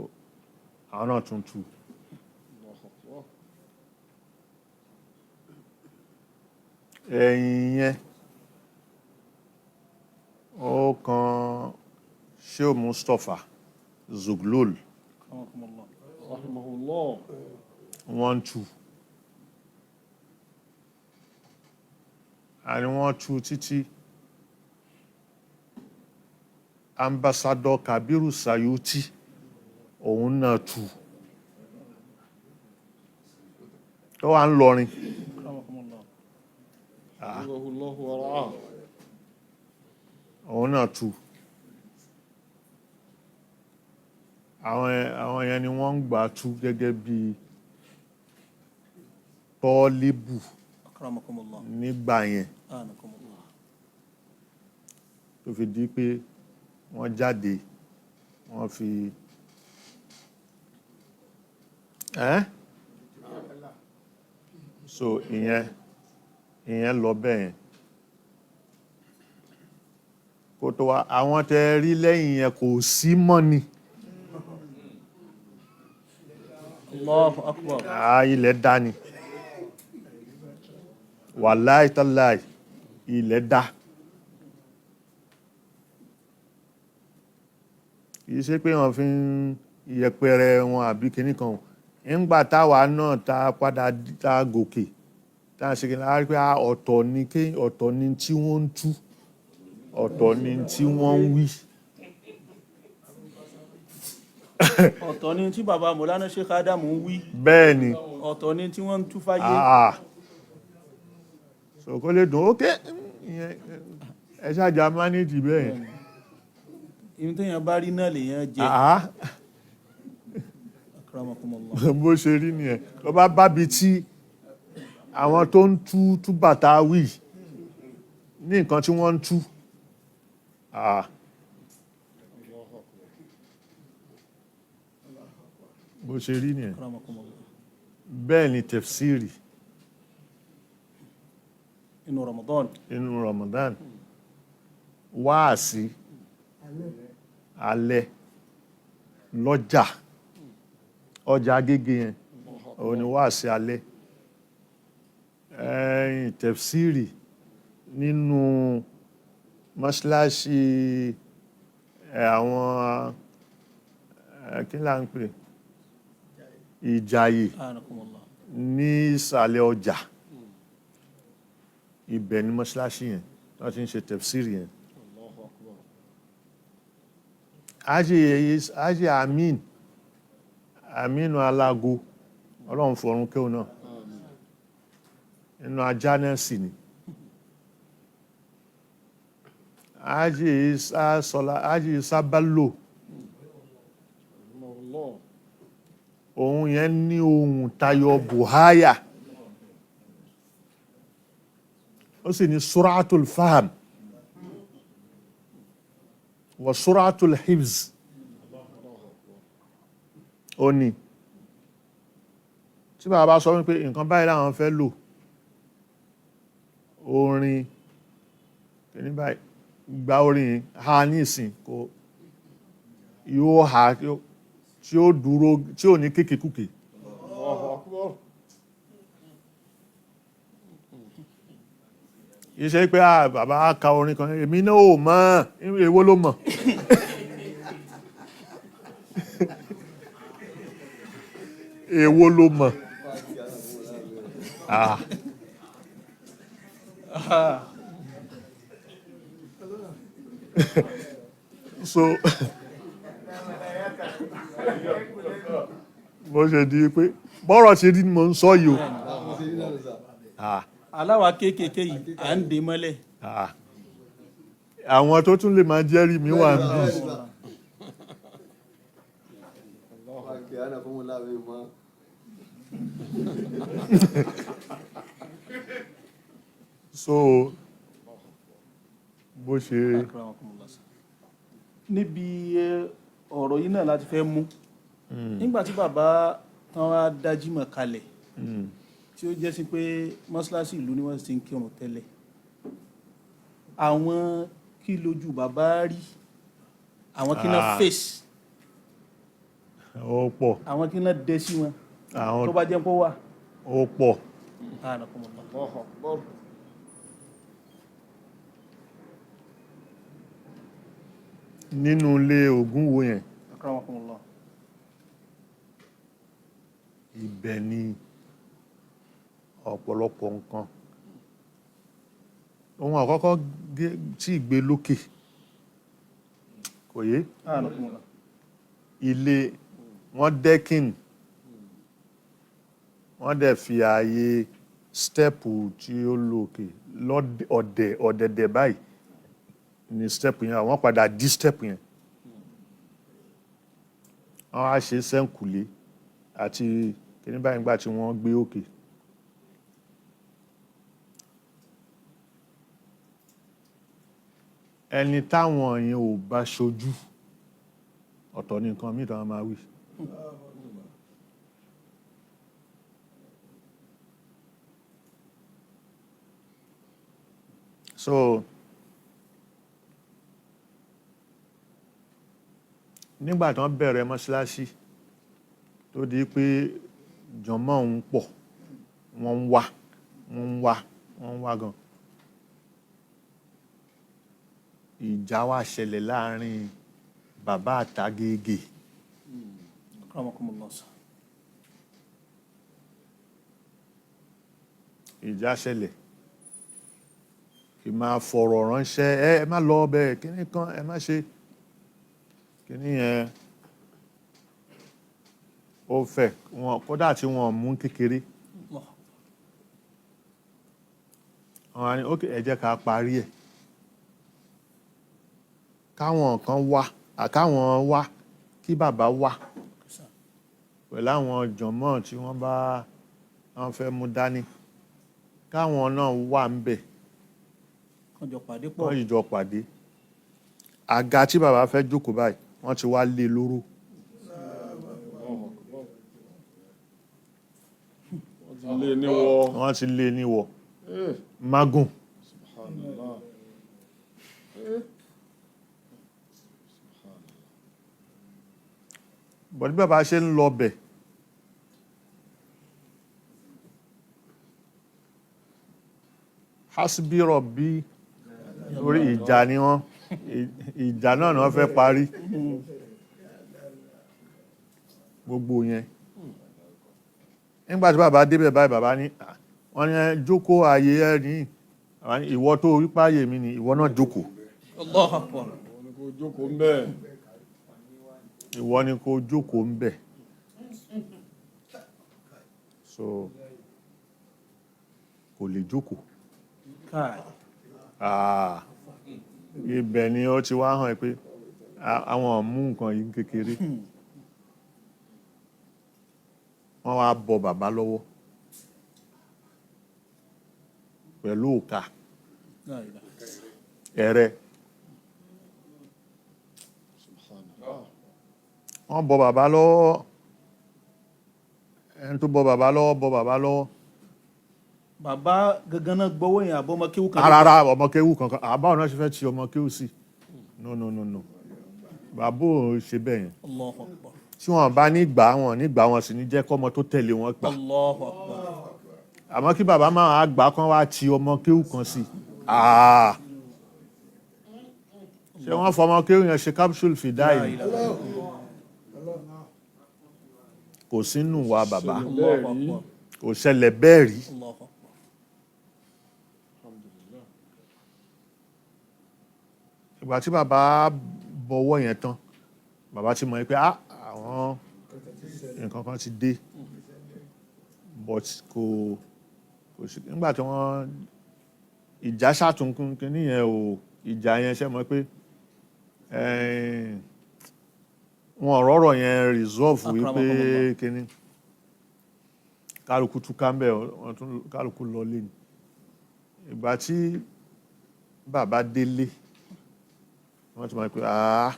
àwọn náà tún tú. Ẹ̀yìn yẹn, ó kan Sheikh Mustapha Zuglul. Akramakumullah. Rahimahullah. Wọ́n tú àní, wọ́n tú títí Ambassador Kabiru Sayuti, òun náà tú, tó wà ń lọrin. Akramakumullah. Hafizahullahu wa ra'ah. Òun náà tú. Àwọn yẹn ni wọ́n ń gbà tú gẹ́gẹ́ bí tọ́líbù Akramakumullah. nígbà yẹn, Anakumullah. tó fi di pé wọ́n jáde, wọ́n fi ẹ́. So ìyẹn lọ bẹ́ẹ̀ yẹn. Kó tó wá, àwọn tẹ́ rí lẹ́yìn yẹn kò sí mọ́ ni. Allahu akbar. Ah, ilẹ̀ dá ni, wàláì tàláì, ilẹ̀ dá. Kìí ṣe pé wọ́n fi ń yẹpẹrẹ wọn àbí kinní kan. Ńgbà táwa náà ta padà ta gòkè, tá a ṣe kí n lára pé, ah, ọ̀tọ̀ ni kí ọ̀tọ̀ ni tí wọ́n ń tú, ọ̀tọ̀ ni tí wọ́n ń wí. Ọ̀tọ̀ ni tí bàbá Mọ̀lánà Sheikh Adam ń wí. Bẹ́ẹ̀ ni. Ọ̀tọ̀ ni tí wọ́n ń tú fáyé. Ah, so kó lè dùn ókè ìyẹn, ẹ ṣáàjà mánéjì bẹ́ẹ̀ yẹn. Ìhun téèyàn bá rí náà lèèyàn jẹ. Ah. Akramakumullah. Bó ṣe rí nìyẹn. Tó bá bábi tí àwọn tó ń tú tú bàtà wí, Ní nǹkan tí wọ́n ń tú. Ah. Bó ṣe rí nìyẹn. Akramakumullah. Bẹ́ẹ̀ ni tefsiri Inú Ramadan. Inú Ramadan, wáàsí alẹ́ lọ́jà, ọjà Agége yẹn, òun ni wáàsí alẹ́, ẹ̀yìn tefsiri nínú mọ́ṣáláṣí ẹ̀, àwọn ẹ̀, kí là ń pè, Ìjàyè. Akramakumullah. Ní ìsàlẹ̀ ọjà, ibẹ̀ ni mọ́ṣáláṣí yẹn wọ́n ti ń ṣe tefsiri yẹn. Allahu akbar. Haji Amin, Aminu Alago, Ọlọ́run fọ̀run kéwòn náà. Àmín. Nínú ajá náà sì ni Haji Isa Sọlá, Haji Isa Bello. Rahimahullah. Òun yẹn ní ohun tayọ buhaya, ó sì ní suratul faham wa suratul hifz. Ó ní tí bàbá sọ wípé nǹkan báyìí láwọn fẹ́ lò, orin kìíní báyìí, gba orin yìí, ha ní ìsìn kò yóò ha tí ó dúró, tí ò ní kékèkúkè. Allahu akbar. Iṣẹ́ pé à bàbá ka orin kan, èmi náà ò mọ̀. Èwo ló mọ̀? Èwo ló mọ̀? Ah. So bó ṣe di pé bọ́rọ̀ ṣe rí ni mo ń sọ yìí o. Ah. Aláwa kéékèèké yìí à ń dè mọ́lẹ̀. Ah. Àwọn tó tún lè máa jẹ́rìí mi wà ń bí. Ana fún láwé mọ́. So bó ṣe Akramakumullah. Níbi ọ̀rọ̀ yìí náà láti fẹ́ mú nígbà tí bàbá tán wá dá jímọ̀ kalẹ̀, tí ó jẹ́ sí pé mọ́ṣáláṣí ìlú ni wọ́n ti ń kírun tẹ́lẹ̀, àwọn kí lójú bàbá rí, àwọn kí náà Ah. face, Ó pọ̀. àwọn kí náà dé sí wọn tó Àwọn bá jẹ́ pé ó wà. Ó pọ̀. Akramakumullah. Allahu akbar. Nínú ilé Ògúnwo yẹn, Akramakumullah. Ibẹ̀ ni ọ̀pọ̀lọpọ̀ nǹkan. Ohun àkọ́kọ́ tí ìgbé lókè kò yé. Akramakumullah. Ilé wọ́n decking, wọ́n dẹ̀ fi ààyè step tí ó lókè lọ́dẹ̀ ọ̀dẹ̀ ọ̀dẹ̀dẹ̀ báyìí ní step yẹn. Àwọn padà dí step yẹn, wọ́n á ṣe sẹ́ńkùlé àti kíní báyìí nígbà tí wọ́n gbé òkè. Ẹni táwọn yẹn ò bá ṣojú, ọ̀tọ̀ ní nǹkan míì táwọn máa wí. So nígbà tí wọ́n bẹ̀rẹ̀ mọ́ṣáláṣí, tó di pé jọmọ́ ń pọ̀, wọ́n ń wá, wọ́n ń wá, wọ́n ń wá gan, ìjà wá ṣẹlẹ̀ láàrin bàbá àtàgègè. Akramakumullah. Ìjà ṣẹlẹ̀, kì máa fọ̀rọ̀ ránṣẹ́, ẹ má lọ ọbẹ̀ kíní kan, ẹ má ṣe kíní yẹn. Ó fẹ́ wọn kódà tí wọn mú kékeré. Allah. Wọn á ní ok, ẹ jẹ́ ká parí ẹ̀, káwọn kan wá, àkáwọn wá, kí bàbá wá pẹ̀lú àwọn jọ̀mọ́ tí wọ́n bá wọ́n fẹ́ mú dání, káwọn náà wà ń bẹ̀. Wọ́n jọ pàdé pọ̀. Wọ́n yìí jọ pàdé. Àga tí bàbá fẹ́ jókòó báyìí, wọ́n ti wá lé lóró. Wọ́n ti lé níwọ̀. Wọ́n ti lé níwọ̀ magun. Subhanallah. Bọ̀dí bàbá ṣe ń lọ bẹ̀, hasbi rabbi, orí ìjà ni wọ́n, ìjà náà ni wọ́n fẹ́ parí gbogbo yẹn. Nígbàtí bàbá débẹ̀ báyìí, bàbá ní, "Ah," wọ́n ní, "Ẹ jókòó, ààyè ẹ ní." Bàbá ní, "Ìwọ tó wípé ààyè mi ni, ìwọ náà jókòó." Allahu Akbar. Wọ́n ní kó jókòó ń bẹ́ẹ̀. Ìwọ ni kó jókòó ń bẹ̀. So kò lè jókòó. Káì. Ah, ibẹ̀ ni ó ti wá hàn pé àwọn mú nǹkan yìí kékeré. Wọ́n wá bọ bàbá lọ́wọ́ pẹ̀lú òka. La ilaha. Ẹ̀rẹ́. Subhanallah. Wọ́n bọ bàbá lọ́wọ́. Ẹni tó bọ bàbá lọ́wọ́ bọ bàbá lọ́wọ́. Bàbá gangan náà gbọ́wọ́ yẹn, àbọ̀ ọmọ kéwú kan? Rárá, ọmọ kéwú kankan àbáwọn náà ṣe fẹ́ ti ọmọ kéwú sí? No, no, no, no, bàbá ò ṣe bẹ́ẹ̀ yẹn. Allahu Akbar. Tí wọ́n bá ní gbà, wọn ní gbà, wọn sì ní jẹ́ kọ́mọ tó tẹ̀lé wọn gbà. Allahu Akbar. Àmọ́ kí bàbá máa gbà kán wá ti ọmọ kéwú kan sí? Ah. Ṣé wọ́n fọmọ kéwú yẹn ṣe capsule fìdá La yìí? ilaha. Kò sínú wa bàbá. Allahu Akbar. Kò ṣẹlẹ̀ bẹ́ẹ̀ rí. Allahu Akbar. Alhamdulillah. Ìgbà tí bàbá bọwọ́ yẹn tán, bàbá ti mọ̀ pé ah, àwọn nǹkan kan ti dé, but kò sí. Nígbà tí wọ́n ìjà ṣàtúnkún kínní yẹn ò, ìjà yẹn ṣe mọ̀ pé wọn ọ̀rọ̀ yẹn resolve wípé Akramakumullah. kínní, kálukú túká ń bẹ̀, wọ́n tún kálukú lọ lé ni. Ìgbà tí bàbá délé, wọ́n ti mọ̀ pé ah,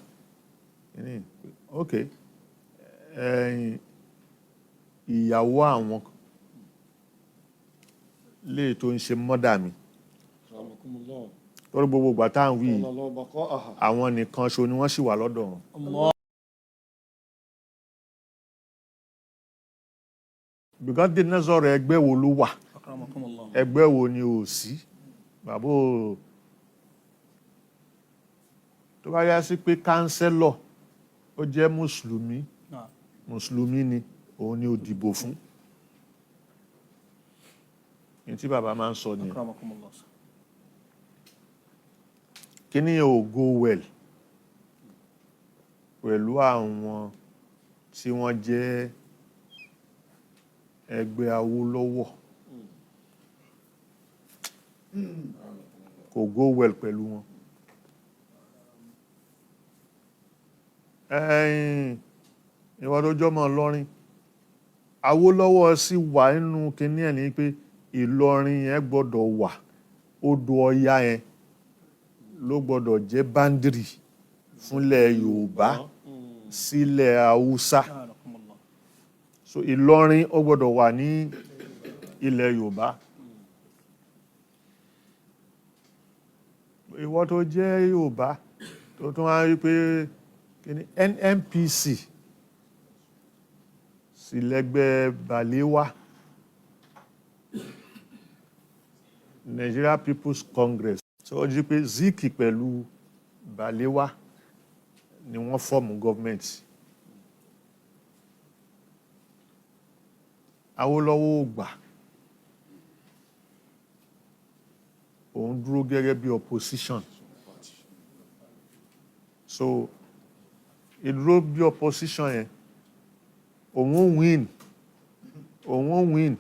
kínní, ok, ẹ̀yìn ìyàwó àwọn lè tó ń ṣe mọ́dà mi. Akramakumullah. Torí gbogbo ìgbà tá à ń wí yìí, Allahu baqa'aha. àwọn nìkan ṣo ni wọ́n sì wà lọ́dọ̀ wọn. Allah. Because dé náà sọ̀rọ̀, ẹgbẹ́ wo ló wà? Akramakumullah. Ẹgbẹ́ wo ni ò sí? Bàbá ò tó bá yá sí pé councillor ó jẹ́ mùsùlùmí, Naam. mùsùlùmí ni òun ni ó dìbò fún. Ní tí bàbá máa ń sọ nìyẹn. Akramakumullah. Kíní yẹn ò go well pẹ̀lú àwọn tí wọ́n jẹ́ ẹgbẹ́ Awólọ́wọ̀. Kò go well pẹ̀lú wọn. Ẹ̀yìn ìwọ tó jọmọ Ìlọrin, Awólọ́wọ̀ sì wà nínú kíní ẹ̀ ní pé Ìlọrin yẹn gbọ́dọ̀ wà, odò Ọya yẹn ló gbọ́dọ̀ jẹ́ boundary fúnlẹ̀ Yorùbá sílẹ̀ Haúsá. Akramakumullah. So Ìlọrin ó gbọ́dọ̀ wà ní ilẹ̀ Yorùbá. Ìwọ tó jẹ́ Yorùbá tó tún wá rí pé kíní NNPC sì lẹ́gbẹ́ Balewa, Nigeria People's Congress. So ó jí pé Zik pẹ̀lú Balewa ni wọ́n form government. Awólọ́wọ̀ ò gbà, òun dúró gẹ́gẹ́ bí opposition. So ìdúró bí opposition yẹn, òun ó win, òun ó win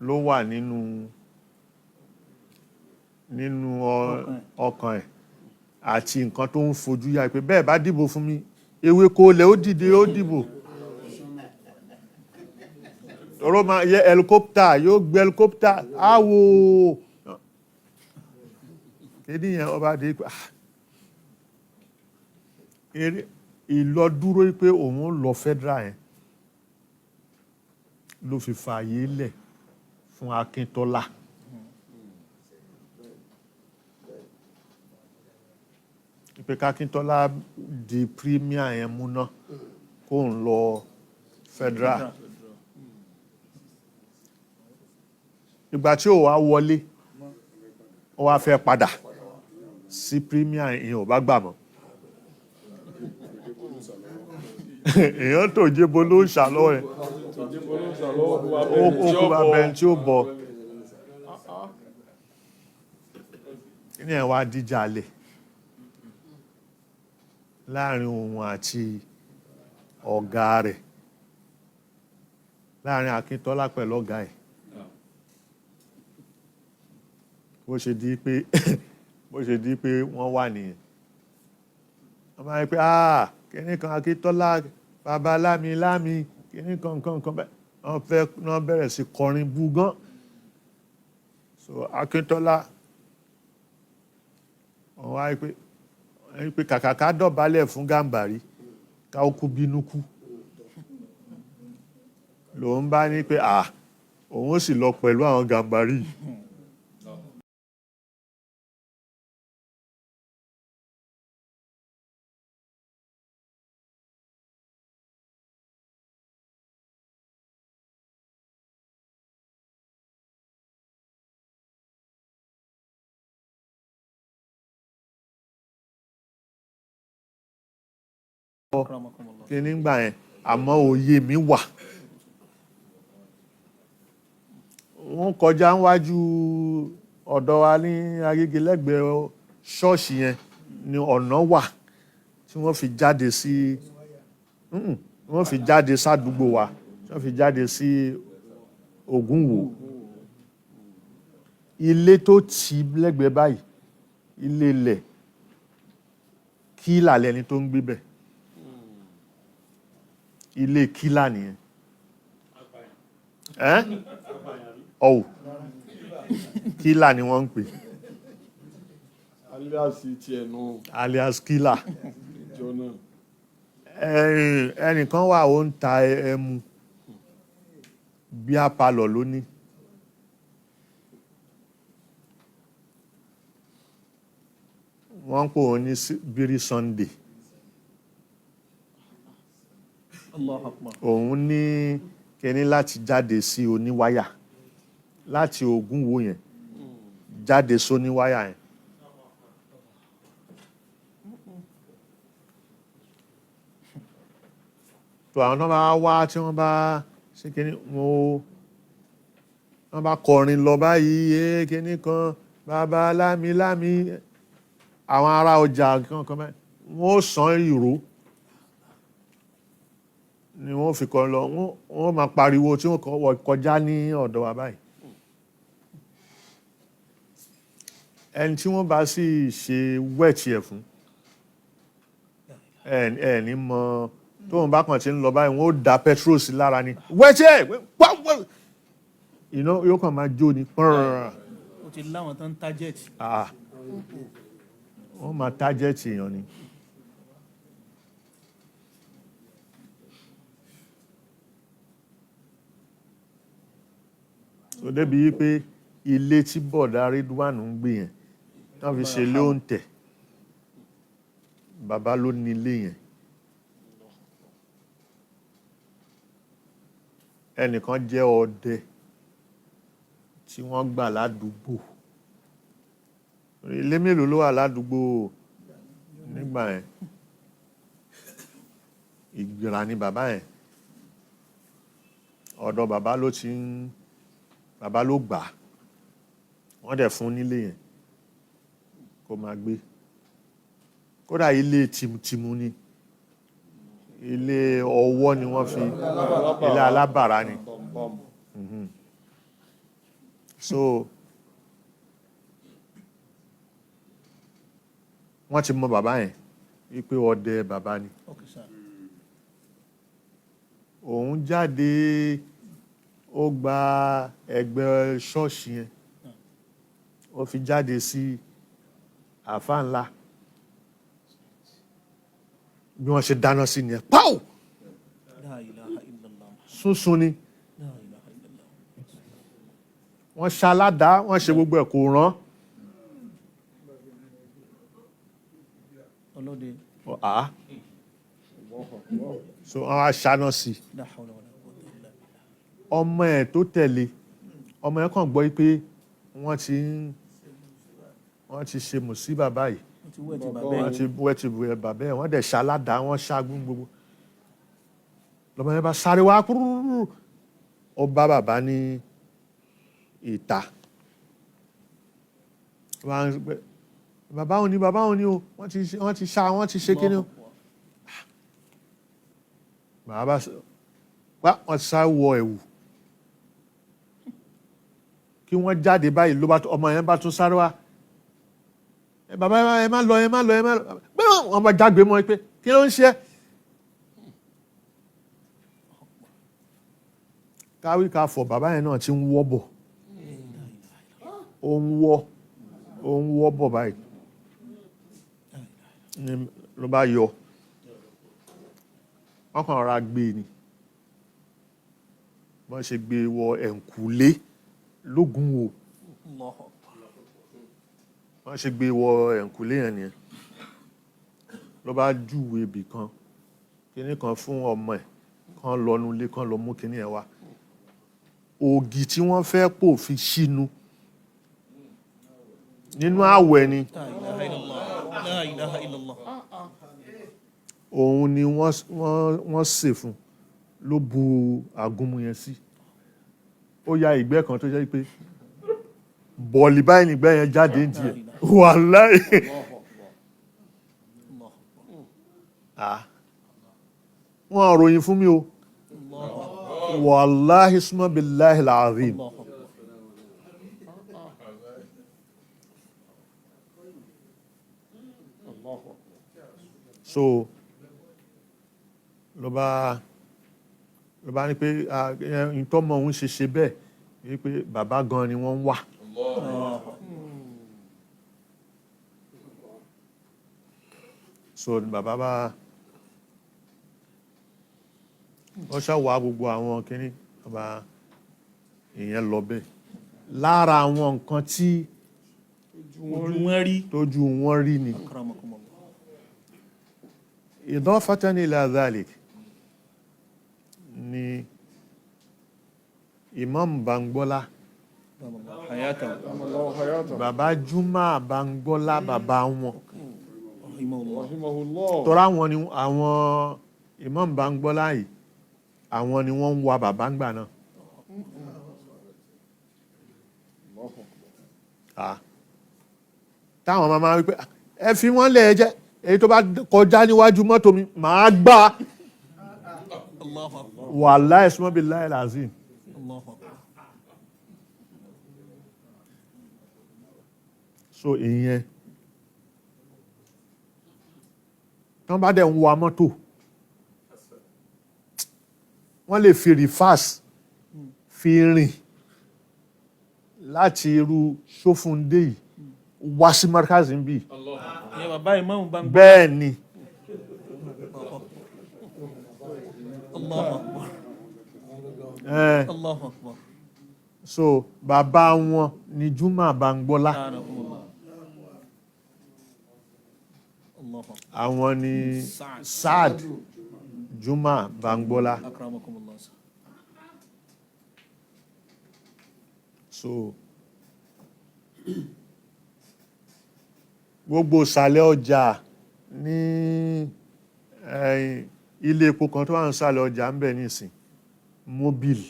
ló wà nínú ọkàn ẹ̀ àti nǹkan tó ń fojú yá pé bẹ́ẹ̀ bá dìbò fún mi, ewéko lẹ̀ ó dìde, ó dìbò tọrọ máa yẹ helicopter, yóò gbé helicopter á wò. Kéde yẹn ọba dé pé ah, eré ìlọdúró pé òun lọ federal yẹn ló fi fààyè lẹ̀ fún Akíntọ́lá. Pé kákíntọ́lá di premier yẹn múná kó ń lọ federal. Ìgbà tí ò wá wọlé, ó wá fẹ́ padà sí premier, ìyẹn ò bá gbà mọ́. Èèyàn tó jébó ló ń ṣàlọ́ ẹ̀. Tòjébó ló ń sàlọ́wọ́ kó wá Ó bẹ́ẹ̀ tí kú ó bá bọ̀. bẹ́ẹ̀ tí ó bọ̀. Ní ẹ̀ wá díjà lẹ̀ láàrin òun àti ọ̀gá rẹ̀, láàrin Akíntọ́lá pẹ̀lú ọ̀gá ẹ̀. Bó ṣe di pé wọ́n wà nìyẹn, wọ́n máa ń pẹ́, ah, kíní kan Akíntọ́lá, bàbá lámi lámi, kíní kan kan kan bẹ́ẹ̀. Wọ́n fẹ́ wọ́n bẹ̀rẹ̀ sí kọrin bú gan. So Akíntọ́lá wọ́n wá pé kàkà ká dọ̀bálẹ̀ fún Gàmbàrí, ká ó kú bínú kú. Lòun bá ní pé à, òun ó sì lọ pẹ̀lú àwọn Gàmbàrí yìí. Akramakumullah. Kí nígbà yẹn, àmọ́ òye mi wà, wọ́n kọjá níwájú ọ̀dọ̀ wa ní Agége, lẹ́gbẹ̀ẹ́ ṣọ́ọ̀ṣì yẹn ni ọ̀nà wà tí wọ́n fi jáde sí, wọ́n fi jáde sádùúgbò wa, tí wọ́n fi jáde sí Ògúnwò. Ilé tó tì lẹ́gbẹ̀ẹ́ báyìí, ilé ilẹ̀ kílà lẹni tó ń gbé bẹ̀, ilé kílà nìyẹn. Ẹ́ ọ̀wù kílà ni wọ́n ń pè. Alias tiẹ̀ nù. Alias kílà. Ìjọ náà. Ẹnìkan wà, ó ń ta ẹmu, beer parlour ló ní. Wọ́n ń pè òun ní Bírí Sunday. Allahu Akbar. Òun ní kíní láti jáde sí oníwáyà, láti Ògúnwò yẹn jáde sóníwáyà yẹn. Tó àwọn tó bá wá, tí wọ́n bá ṣe kíní, wọ́n bá kọrin lọ báyìí, ẹ kíní kan bàbá lámi lámi, àwọn ará ọjà kankan báyìí, wọ́n ó san ìró ni wọ́n fi kọrin lọ. Wọ́n máa pariwo tí wọ́n kọjá ní ọ̀dọ̀ wa báyìí. Ẹni tí wọ́n bá sì ṣe wẹ́ẹ̀tì ẹ̀ fún ẹ ẹ ní mọ tóun bá kàn ti ń lọ báyìí, wọ́n ó da petrol sí lára ni, wẹ́ẹ̀tì ẹ̀ wá iná yóò kàn máa jó ni pọ́nrọ́rọ́. Ó ti láwọn tó ń target. Ah, wọ́n máa target èèyàn ni. So débi wípé ilé tí bọ̀dá Ridwan ń gbé yẹn, wọ́n fi ṣe lóǹtẹ̀, bàbá ló ní ilé yẹn. Ẹnìkan jẹ́ ọdẹ tí wọ́n gbà ládùúgbò. Ilé mélòó ló wà ládùúgbò nígbà yẹn? Ìgbìrà ni bàbá yẹn. Ọ̀dọ̀ bàbá ló ti ń, bàbá ló gbà á, wọ́n dẹ̀ fún nílé yẹn kó máa gbé. Kódà ilé tìmùtìmù ni, ilé ọwọ́ ni wọ́n fi, ilé alábàrá ni. Bọ̀m̀bọ̀m. So wọ́n ti mọ bàbá yẹn wípé ọdẹ bàbá ni. Okay, sir. Òun jáde, ó gba ẹgbẹ́ ṣọ́ọ̀ṣì yẹn, ó fi jáde sí Àfa ńlá bí wọ́n ṣe dáná sí ni ẹ̀ pàù La ilaha illallah. sunsun ni La ilaha illallah. wọ́n ṣaládàá, wọ́n ṣe gbogbo ẹ̀, kò rán. Ọlọ́dẹ. Àá so wọ́n wá ṣáná sí i. La hawla wala quwwata illa billah. Ọmọ ẹ̀ tó tẹ̀lé, ọmọ ẹ̀ kàn gbọ́ pé wọ́n ti ṣe mùsíbà báyìí. Wọ́n ti wẹ̀ ti bàbá Wọ́n ẹ̀. ti wẹ́ ti bu ẹ̀ bàbá ẹ̀, wọ́n dẹ̀ ṣaládàá, wọ́n ṣágún gbogbo. Lọ́mọ yẹn bá sáré wá kúrúrú, ó bá bàbá ní ìta. Wọ́n á ń pẹ́, bàbá òun ni, bàbá òun ni o, wọ́n ti ṣá, wọ́n ti ṣe kíní o. Bàbá bá wá, wọ́n ti sá wọ ẹ̀wù kí wọ́n jáde báyìí, ló bá ọmọ yẹn bá tún sáré wá. Ẹ bàbá, ẹ má lọ, ẹ má lọ, ẹ má lọ. Pé wọ́n bá jágbe mọ́ ẹ pé kí ló ń ṣe ẹ́? Káwí ká fọ̀, bàbá yẹn náà ti ń wọ́ bọ̀, ó ń wọ́, ó ń wọ́ bọ̀ báyìí ni ló bá yọ, wọ́n kàn ra gbé ni. Wọ́n ṣe gbé wọ ẹ̀ǹkùlé lógun o. Allahu akbar. Wọ́n ṣe gbé wọ ẹ̀ǹkùlé yẹn nìyẹn, ló bá júwe ibì kan, kinní kan fún ọmọ ẹ̀ kan lọ́nu ilé kan lọ mú kinní ẹ̀ wá, ògì tí wọ́n fẹ́ pò fi sínú nínú àwẹ̀ ni. La ilaha illallah. La ilaha illallah. Òun ni wọ́n sè fún, ló bu àgúnmu yẹn sí. Ó ya ìgbẹ́ kan tó jẹ́ pé bọ̀ọ̀lì báyìí nígbẹ́ yẹn jáde ń tiẹ̀, wàláhì. Allahu akbar. Ah. Wọ́n ròyìn fún mi o, wàláhì, summa billahi alazim. Allahu akbar. So ló bá ní pé ntọ́mọ òun ṣe ṣe bẹ́ẹ̀ wípé bàbá gan ni wọ́n ń wà. So ni bàbá bá wọ́n ṣàwà gbogbo àwọn kínní, bàbá ìyẹn lọ bẹ́ẹ̀ lára àwọn nǹkan tí Ojú wọn rí. tójú wọn rí ni. Akramakumullah. Idafatan ila dhalik ni Imam Bangbola. Hayatahu. Allahu hayata. Bàbá Juma Bangbola, bàbá wọn. Rahimahullah. Rahimahullah. Tọ́ra wọn ni àwọn Imam Bangbola yìí, àwọn ni wọ́n ń wa bàbá ń gbà náà. Ah. Táwọn máa máa wípé ẹ fi wọ́n lẹ̀, ẹ jẹ́ èyí tó bá kọjá níwájú mọ́tò mi màá gbá. Allahu akbar. Wàláhì, summa billahi alazim. Allahu akbar. So ìyẹn, tán bá dẹ̀ ń wa mọ́tò, wọ́n lè fi reverse fi rìn láti irú Sófúndé yìí wá sí Markaz ń bì. Ìyẹn bàbá Imam Bangbola. Bẹ́ẹ̀ ni. Allahu akbar. Allahu akbar. So bàbá wọn ni Juma Bangbola. Akramakumullah. Allahu akbar. Àwọn ni Saad. Saad Juma Bangbola. Akramakumullah. So gbogbo ìsàlẹ̀ ọjà ní ilé epo kan tó wà ní ìsàlẹ̀ ọjà ń bẹ̀ nísìn, Mobil,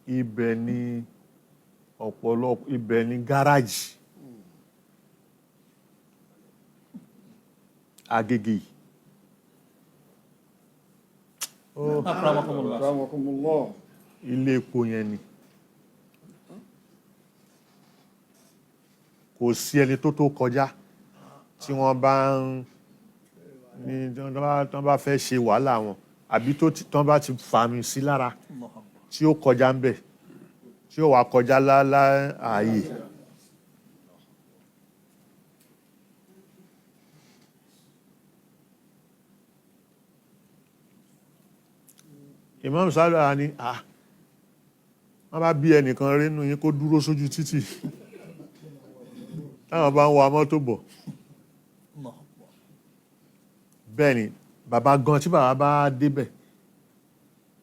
ibẹ̀ ni ọ̀pọ̀lọpọ̀, ibẹ̀ ni gáràjì Agége. Akramakumullah. Akramakumullah. Ilé epo yẹn ni kò sí ẹni tó tó kọjá tí wọ́n bá ń ní tí wọ́n bá fẹ́ ṣe wàhálà wọn àbí tó tán bá ti fàmì sí lára Allahu akbar. tí ó kọjá ń bẹ̀, tí ó wà kọjá lálá ààyè. Imam Sálíù ni à wọ́n bá bí ẹnìkan rí nínú yín kó dúró sójú títì táwọn bá ń wa mọ́tò bọ̀. Allahu Akbar. Bẹ́ẹ̀ ni bàbá gan, tí bàbá bá débẹ̀,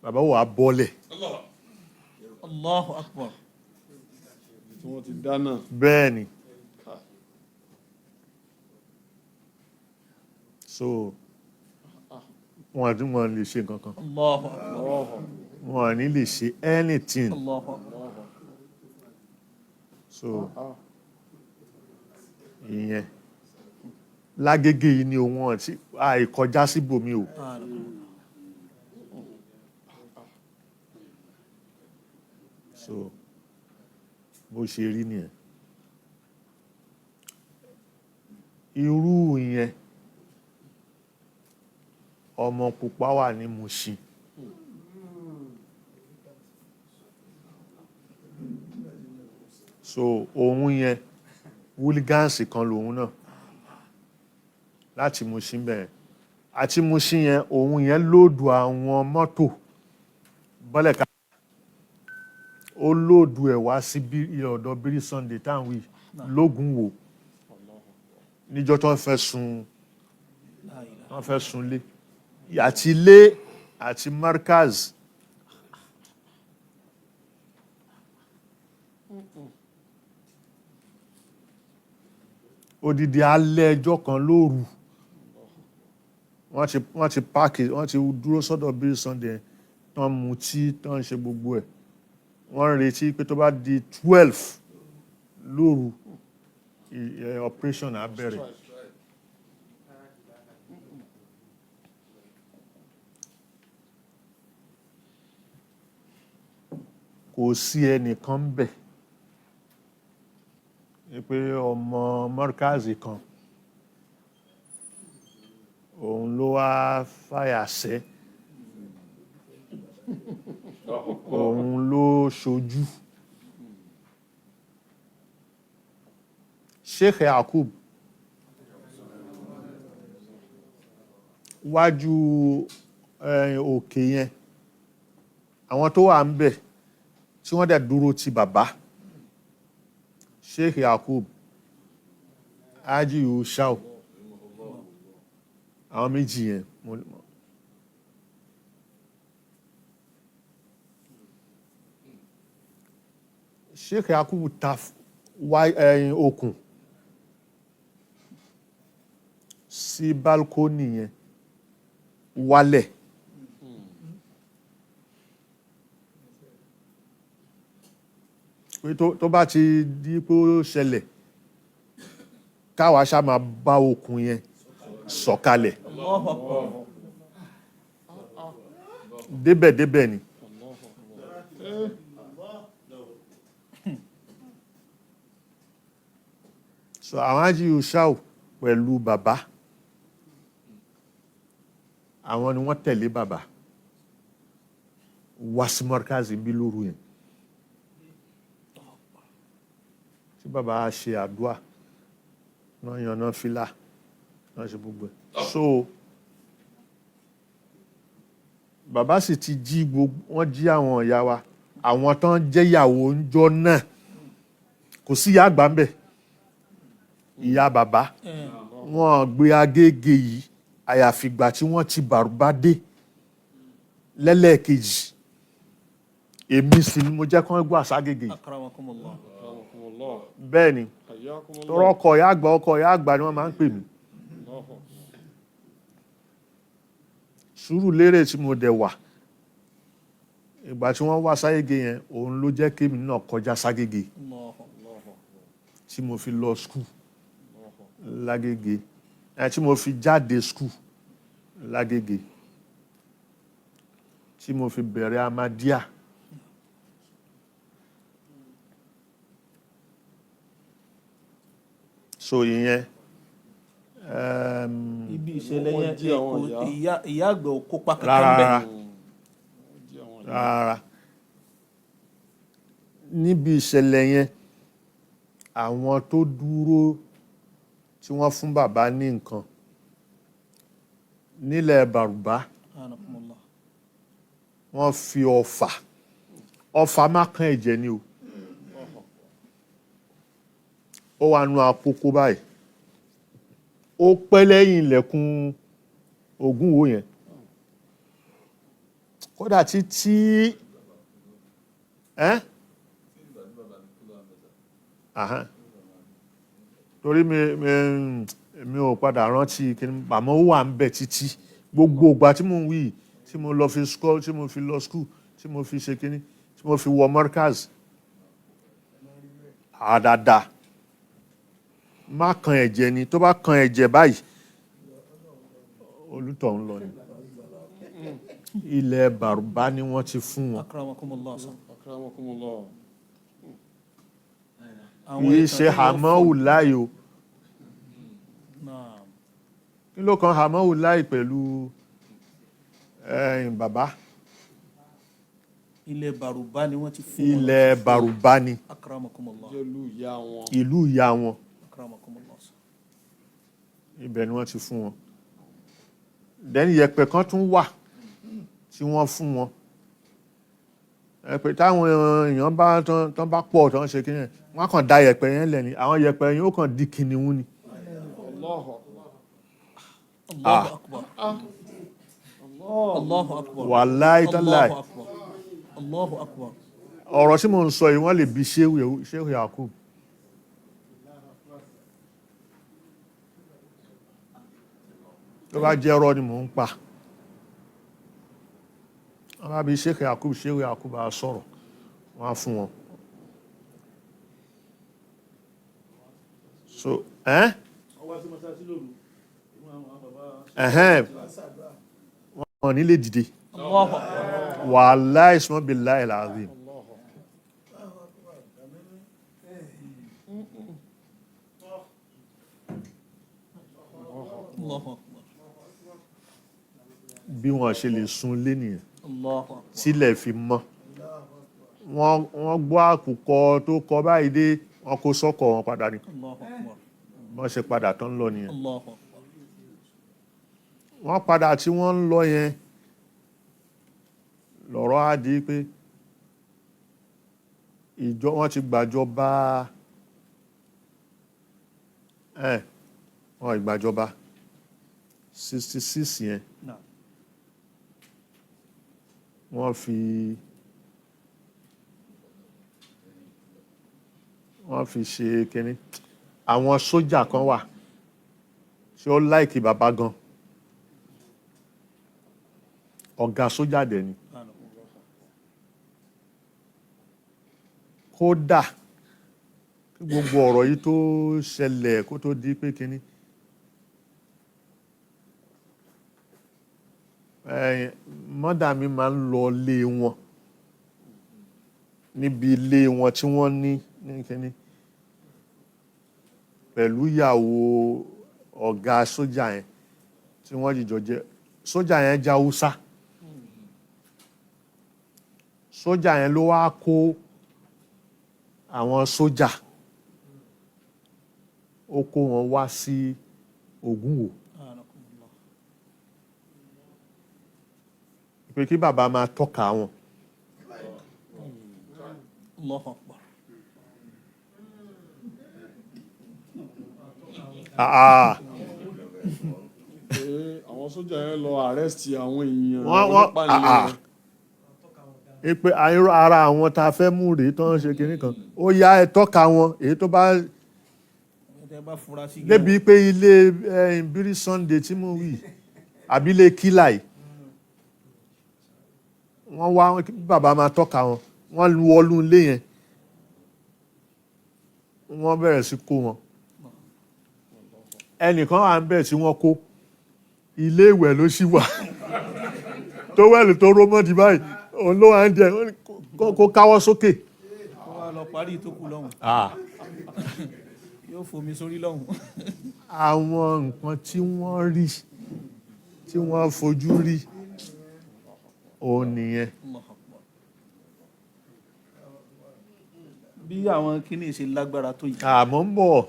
bàbá wà bọ́lẹ̀. Allahu Akbar. Tí wọ́n ti dáná. Bẹ́ẹ̀ ni, so wọn àti wọn lè ṣe nǹkan kan. Allahu Akbar. Wọn ní lè ṣe anything. Allahu Akbar. So ìyẹn lágége yìí ni òun àti àìkọjá síbòmí o. So bó ṣe rí nìyẹn. Irú yẹn, ọmọ pupa wà ní Mushin. So òun yẹn, hooligans kan lòun náà láti Mushin bẹ́ẹ̀ àti Mushin yẹn. Òun yẹn load àwọn mọ́tò bọ́lẹ̀ ká ó load ẹ̀ wá sí bí ọ̀dọ̀ Bírí Sunday táwọn wí lógun wò níjọ́ tó ń fẹ́ sun, wọ́n fẹ́ sunlé àti ilé àti markaz. Odidi alẹ́ ẹjọ́ kan lóru, wọ́n ti park, wọ́n ti dúró sọ́dọ̀ Bírí Sunday yẹn, tán mutí, tán ṣe gbogbo ẹ̀. Wọ́n ń retí pé tó bá di 12 lóru, operation á bẹ̀rẹ̀. Kò sí ẹnìkan ń bẹ̀ ní pé ọmọ mọ́rkázì kan òun ló wá fàyà sẹ́, òun ló ṣojú Sheikh Yakub wájú òkè yẹn. Àwọn tó wà ń bẹ̀ tí wọ́n dẹ̀ dúró ti bàbá Sheikh Yakub, Haji Yushau, àwọn méjì yẹn Sheikh Yakub ta ẹ̀yìn okùn sí balcony yẹn wálẹ̀. Pé tó bá ti di pé ó ṣẹlẹ̀, káwa ṣá máa bá okùn yẹn sọ̀kalẹ̀. Allahu Akbar. Débẹ̀débẹ̀ ni. So àwọn Haji Yushau pẹ̀lú bàbá, àwọn ni wọ́n tẹ̀lé bàbá wá sí mọ́rkázì bí lóru yẹn tí bàbá ṣe àdúà náà, yànnà fílà náà, ṣe gbogbo ẹ̀. So bàbá sì ti jí gbogbo wọ́n, jí àwọn ìyá wa, àwọn tán jẹ́yàwó ńjọ́ náà. Kò sí ìyá àgbà ńbẹ̀, ìyá bàbá wọ́n gbé Agége yìí, àyàfi ìgbà tí wọ́n ti Bàrúbá dé lẹ́lẹ́ẹ̀kejì. Èmi sì ni mo jẹ́ kán gbà ságége yìí. Akramakumullah. Akramakumullah. Bẹ́ẹ̀ ni. Hayyakumullah. Tọrọ ọkọ ìyá àgbà, ọkọ ìyá àgbà ni wọ́n máa ń pè mí. Allahu Akbar. Sùúrù lérè tí mo dẹ̀ wà, ìgbà tí wọ́n wá ságége yẹn, òun ló jẹ́ kémi náà kọjá ságége Allahu Akbar. tí mo fi lọ school lágége, ẹ tí mo fi jáde school lágége, tí mo fi bẹ̀rẹ̀ Ahmadiyya. So ìyẹn Ibi ìṣẹ̀lẹ̀ Wọ́n yẹn jí àwọn kò ìyá. Ìyá àgbà ò kópa kankan Rárá. bẹ́ẹ̀. Rárá. Wọ́n jí àwọn ìyá. Rárá, níbi ìṣẹ̀lẹ̀ yẹn, àwọn tó dúró tí wọ́n fún bàbá ní nǹkan nílẹ̀ Bàrùbá, Anakumullah. Wọ́n fi ọfà, ọfà má kan ẹ̀jẹ̀ ni o. Ó wà nù àpòkò báyìí, ó pẹ́ lẹ́yìn ilẹ̀kùn Ògúnwò yẹn, kódà títí ẹ́ ahán. Torí mi ò padà rántí kí ni, àmọ́ ó wà ń bẹ̀ títí gbogbo ìgbà tí mo ń wí yìí, tí mo lọ fi school, tí mo fi lọ school, tí mo fi ṣe kíní, tí mo fi wọ Markaz àdàdà. Má kan ẹ̀jẹ̀ ni, tó bá kan ẹ̀jẹ̀ báyìí, olùtọ̀ ń lọ ni. Ilẹ̀ Bàrùbá ni wọ́n ti fún wọn. Akramakumullah sir. Akramakumullah. Àwọn Kì í ìtàn ṣe tí wọ́n hàmọ́wù láì o. Naam. Kí ló kan hàmọ́wù láì pẹ̀lú ẹ̀yìn bàbá? Ilẹ̀ Bàrùbá ni wọ́n ti fún wọn. Ilẹ̀ Bàrùbá ni. Akramakumullah. Jẹ́ ìlú ìyá wọn. Ìlú ìyá wọn. Akramakumullah sir. Ibẹ̀ ni wọ́n ti fún wọn. Then yẹ̀pẹ̀ kan tún wà tí wọ́n fún wọn, yẹ̀pẹ̀ táwọn èèyàn bá tán bá pọ̀ tán ṣe kíni, wọ́n á kàn da yẹ̀pẹ̀ yẹn lẹ̀ ni, àwọn yẹ̀pẹ̀ yẹn ó kàn di kìnìún ni. Allahu akbar. Allahu akbar. Allahu akbar. Wàláì tálàì. Allahu akbar. Allahu akbar. Ọ̀rọ̀ tí mò ń sọ yìí, wọ́n lè bi Shehu Yakub. Tó bá jẹ́ ọ̀rọ̀ ni mò ń pa, wọ́n bá bi Shehu Yakub, Shehu Yakub á sọ̀rọ̀, wọ́n á fún wọn. So ẹ̀hẹ́n, wọ́n ní lè dìde. Allahu akbar. Wàláì sùnmọ́ billahi alazim. Allahu akbar. Bí wọ́n ṣe lè sun lé nìyẹn. Allahu akbar. Tílẹ̀ fi mọ́, wọ́n gbọ́ àkùkọ tó kọ báyìí dé, wọ́n kó sọ́kọ̀ wọn padà ní. Allahu akbar. Wọ́n ṣe padà tán lọ nìyẹn. Allahu akbar. Wọ́n padà tí wọ́n ń lọ yẹn, lọ̀rọ̀ á di pé ìjọ wọ́n ti gbàjọba ẹ̀, wọ́n ìgbàjọba 66 yẹn. Naam. Wọ́n fi ṣe kínní, àwọn sójà kan wà tí ó like bàbá gan, ọ̀gá sójà dẹ̀ ni. Kódà kí gbogbo ọ̀rọ̀ yìí tó ṣẹlẹ̀, kó tó di pé kínní, ẹ̀yìn mother mi máa ń lọ ilé wọn, níbi ilé wọn tí wọ́n ní ní kínní, pẹ̀lú ìyàwó ọ̀gá sójà yẹn tí wọ́n jìjọ jẹ́. Sójà yẹn jẹ́ Haúsá. Sójà yẹn ló wá kó àwọn sójà, ó kó wọn wá sí Ògúnwò Anakumullah. pé kí bàbá máa tọ́ka wọn. Allahu akbar. Ah, ah. Pé àwọn sójà yẹn lọ arrest àwọn èèyàn Wọ́n onípànìyàn. ah, ah. Pé ara àwọn tá a fẹ́ mú rèé tó ń ṣe kinní kan, ó yá, ẹ tọ́ka wọn, èyí tó bá Ẹ bá fura sí gan. Débi pé ilé Bírí Sunday tí mo wí, àbí ilé kílà yìí, wọ́n wá kí bàbá máa tọ́ka wọn. Wọ́n lu ọlú ilé yẹn, wọ́n bẹ̀rẹ̀ sí kó wọn. Ẹnìkan wà ń bẹ̀ tí wọ́n kó, ilé ìwẹ̀ ló sì wà, tó wẹ̀lú tó rómọ́dì báyìí, òun ló wà ń jẹ. Ó ní kó káwọ́ sókè. Kó wá lọ parí ìtókù lọ́hùn. Yóò fomi sórí lọ́hùn. Àwọn nǹkan tí wọ́n rí, tí wọ́n fojú rí, òun nìyẹn. Allahu akbar. Bí àwọn kíní ṣe lágbára tó yìí. Àmọ́ ń bọ̀,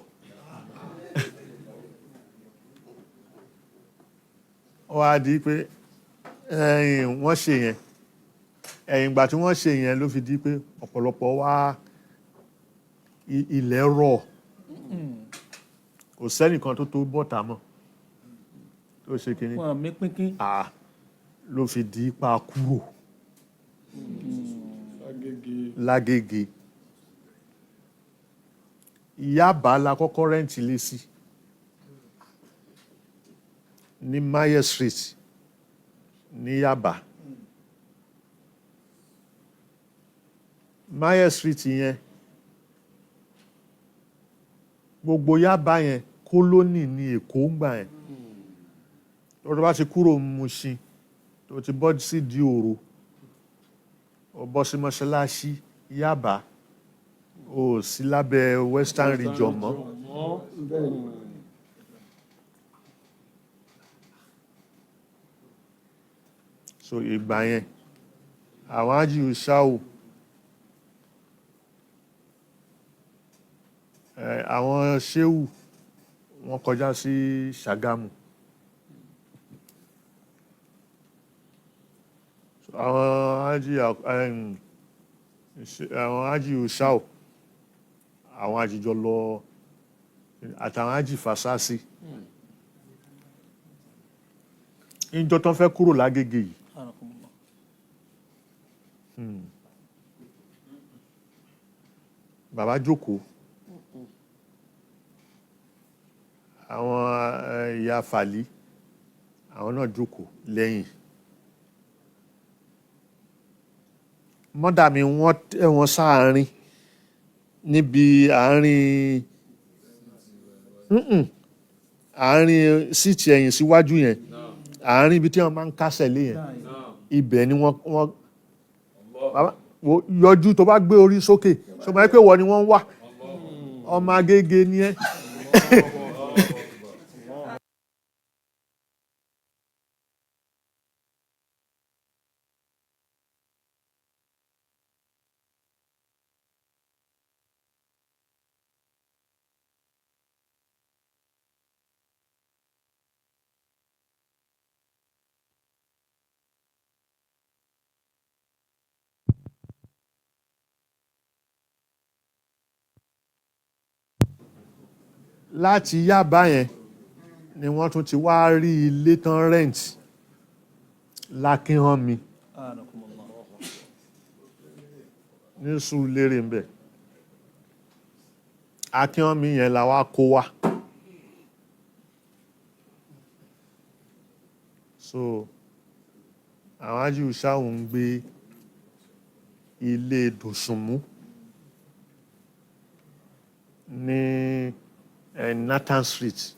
ó wá di pé ẹ̀yìn wọ́n ṣe yẹn. Ẹ̀yìn ìgbà tí wọ́n ṣe yẹn ló fi di pé ọ̀pọ̀lọpọ̀ wá ilẹ̀ rọ̀, kò sẹ́nìkan tó tó bọ́ta mọ́ tó ṣe kínní. Wọn mí pínpín. Ah, ló fi di ipa kúrò. Lágége. Lágége. Yaba la kọ́kọ́ rent ilé sí ní Maye Street ní Yaba. Maye Street yẹn, gbogbo Yaba yẹn, colony ní Èkó ń gbà yẹn. Tó bá ti kúrò Mushin, tó ti bọ́ sí di òru, ó bọ́ sí mọ́ṣáláṣí Yaba, ó sí lábẹ́ Western Region mọ́. Bẹ́ẹ̀ ni. So ìgbà yẹn àwọn ájì ṣáò, àwọn ṣéwù wọ́n kọjá sí Ṣàgámù. So, àwọn ájì ṣáò, àwọn àjíjọ lọ àtàwọn ájì Fàṣásí níjọ́ tó fẹ́ kúrò lágége yìí. Bàbá jókòó, àwọn ìyá Fàlí, àwọn náà jókòó lẹ́yìn mọ́dà mi. Wọ́n tẹ́ wọn sáàárín níbi àárín, àárín seat ẹ̀yìn síwájú yẹn, àárín ibi tí wọ́n máa ń kásẹ̀ lé yẹn, ibẹ̀ ni wọ́n. Bàbá wo yọjú, tó bá gbé orí sókè, sọ ma pé wọ́n ni wọ́n ń wá, ọmọ Agége ni ẹ́. Láti Yábà yẹn ni wọ́n tún ti wá rí ilé tán rent lákínhánmi ní Sùúrùlérè ń bẹ̀. Akínhánmi yẹn la wá kó wá. So àwọn ajíhù sáhùn ń gbé ilé Dòsùnmú ní Nathan Street.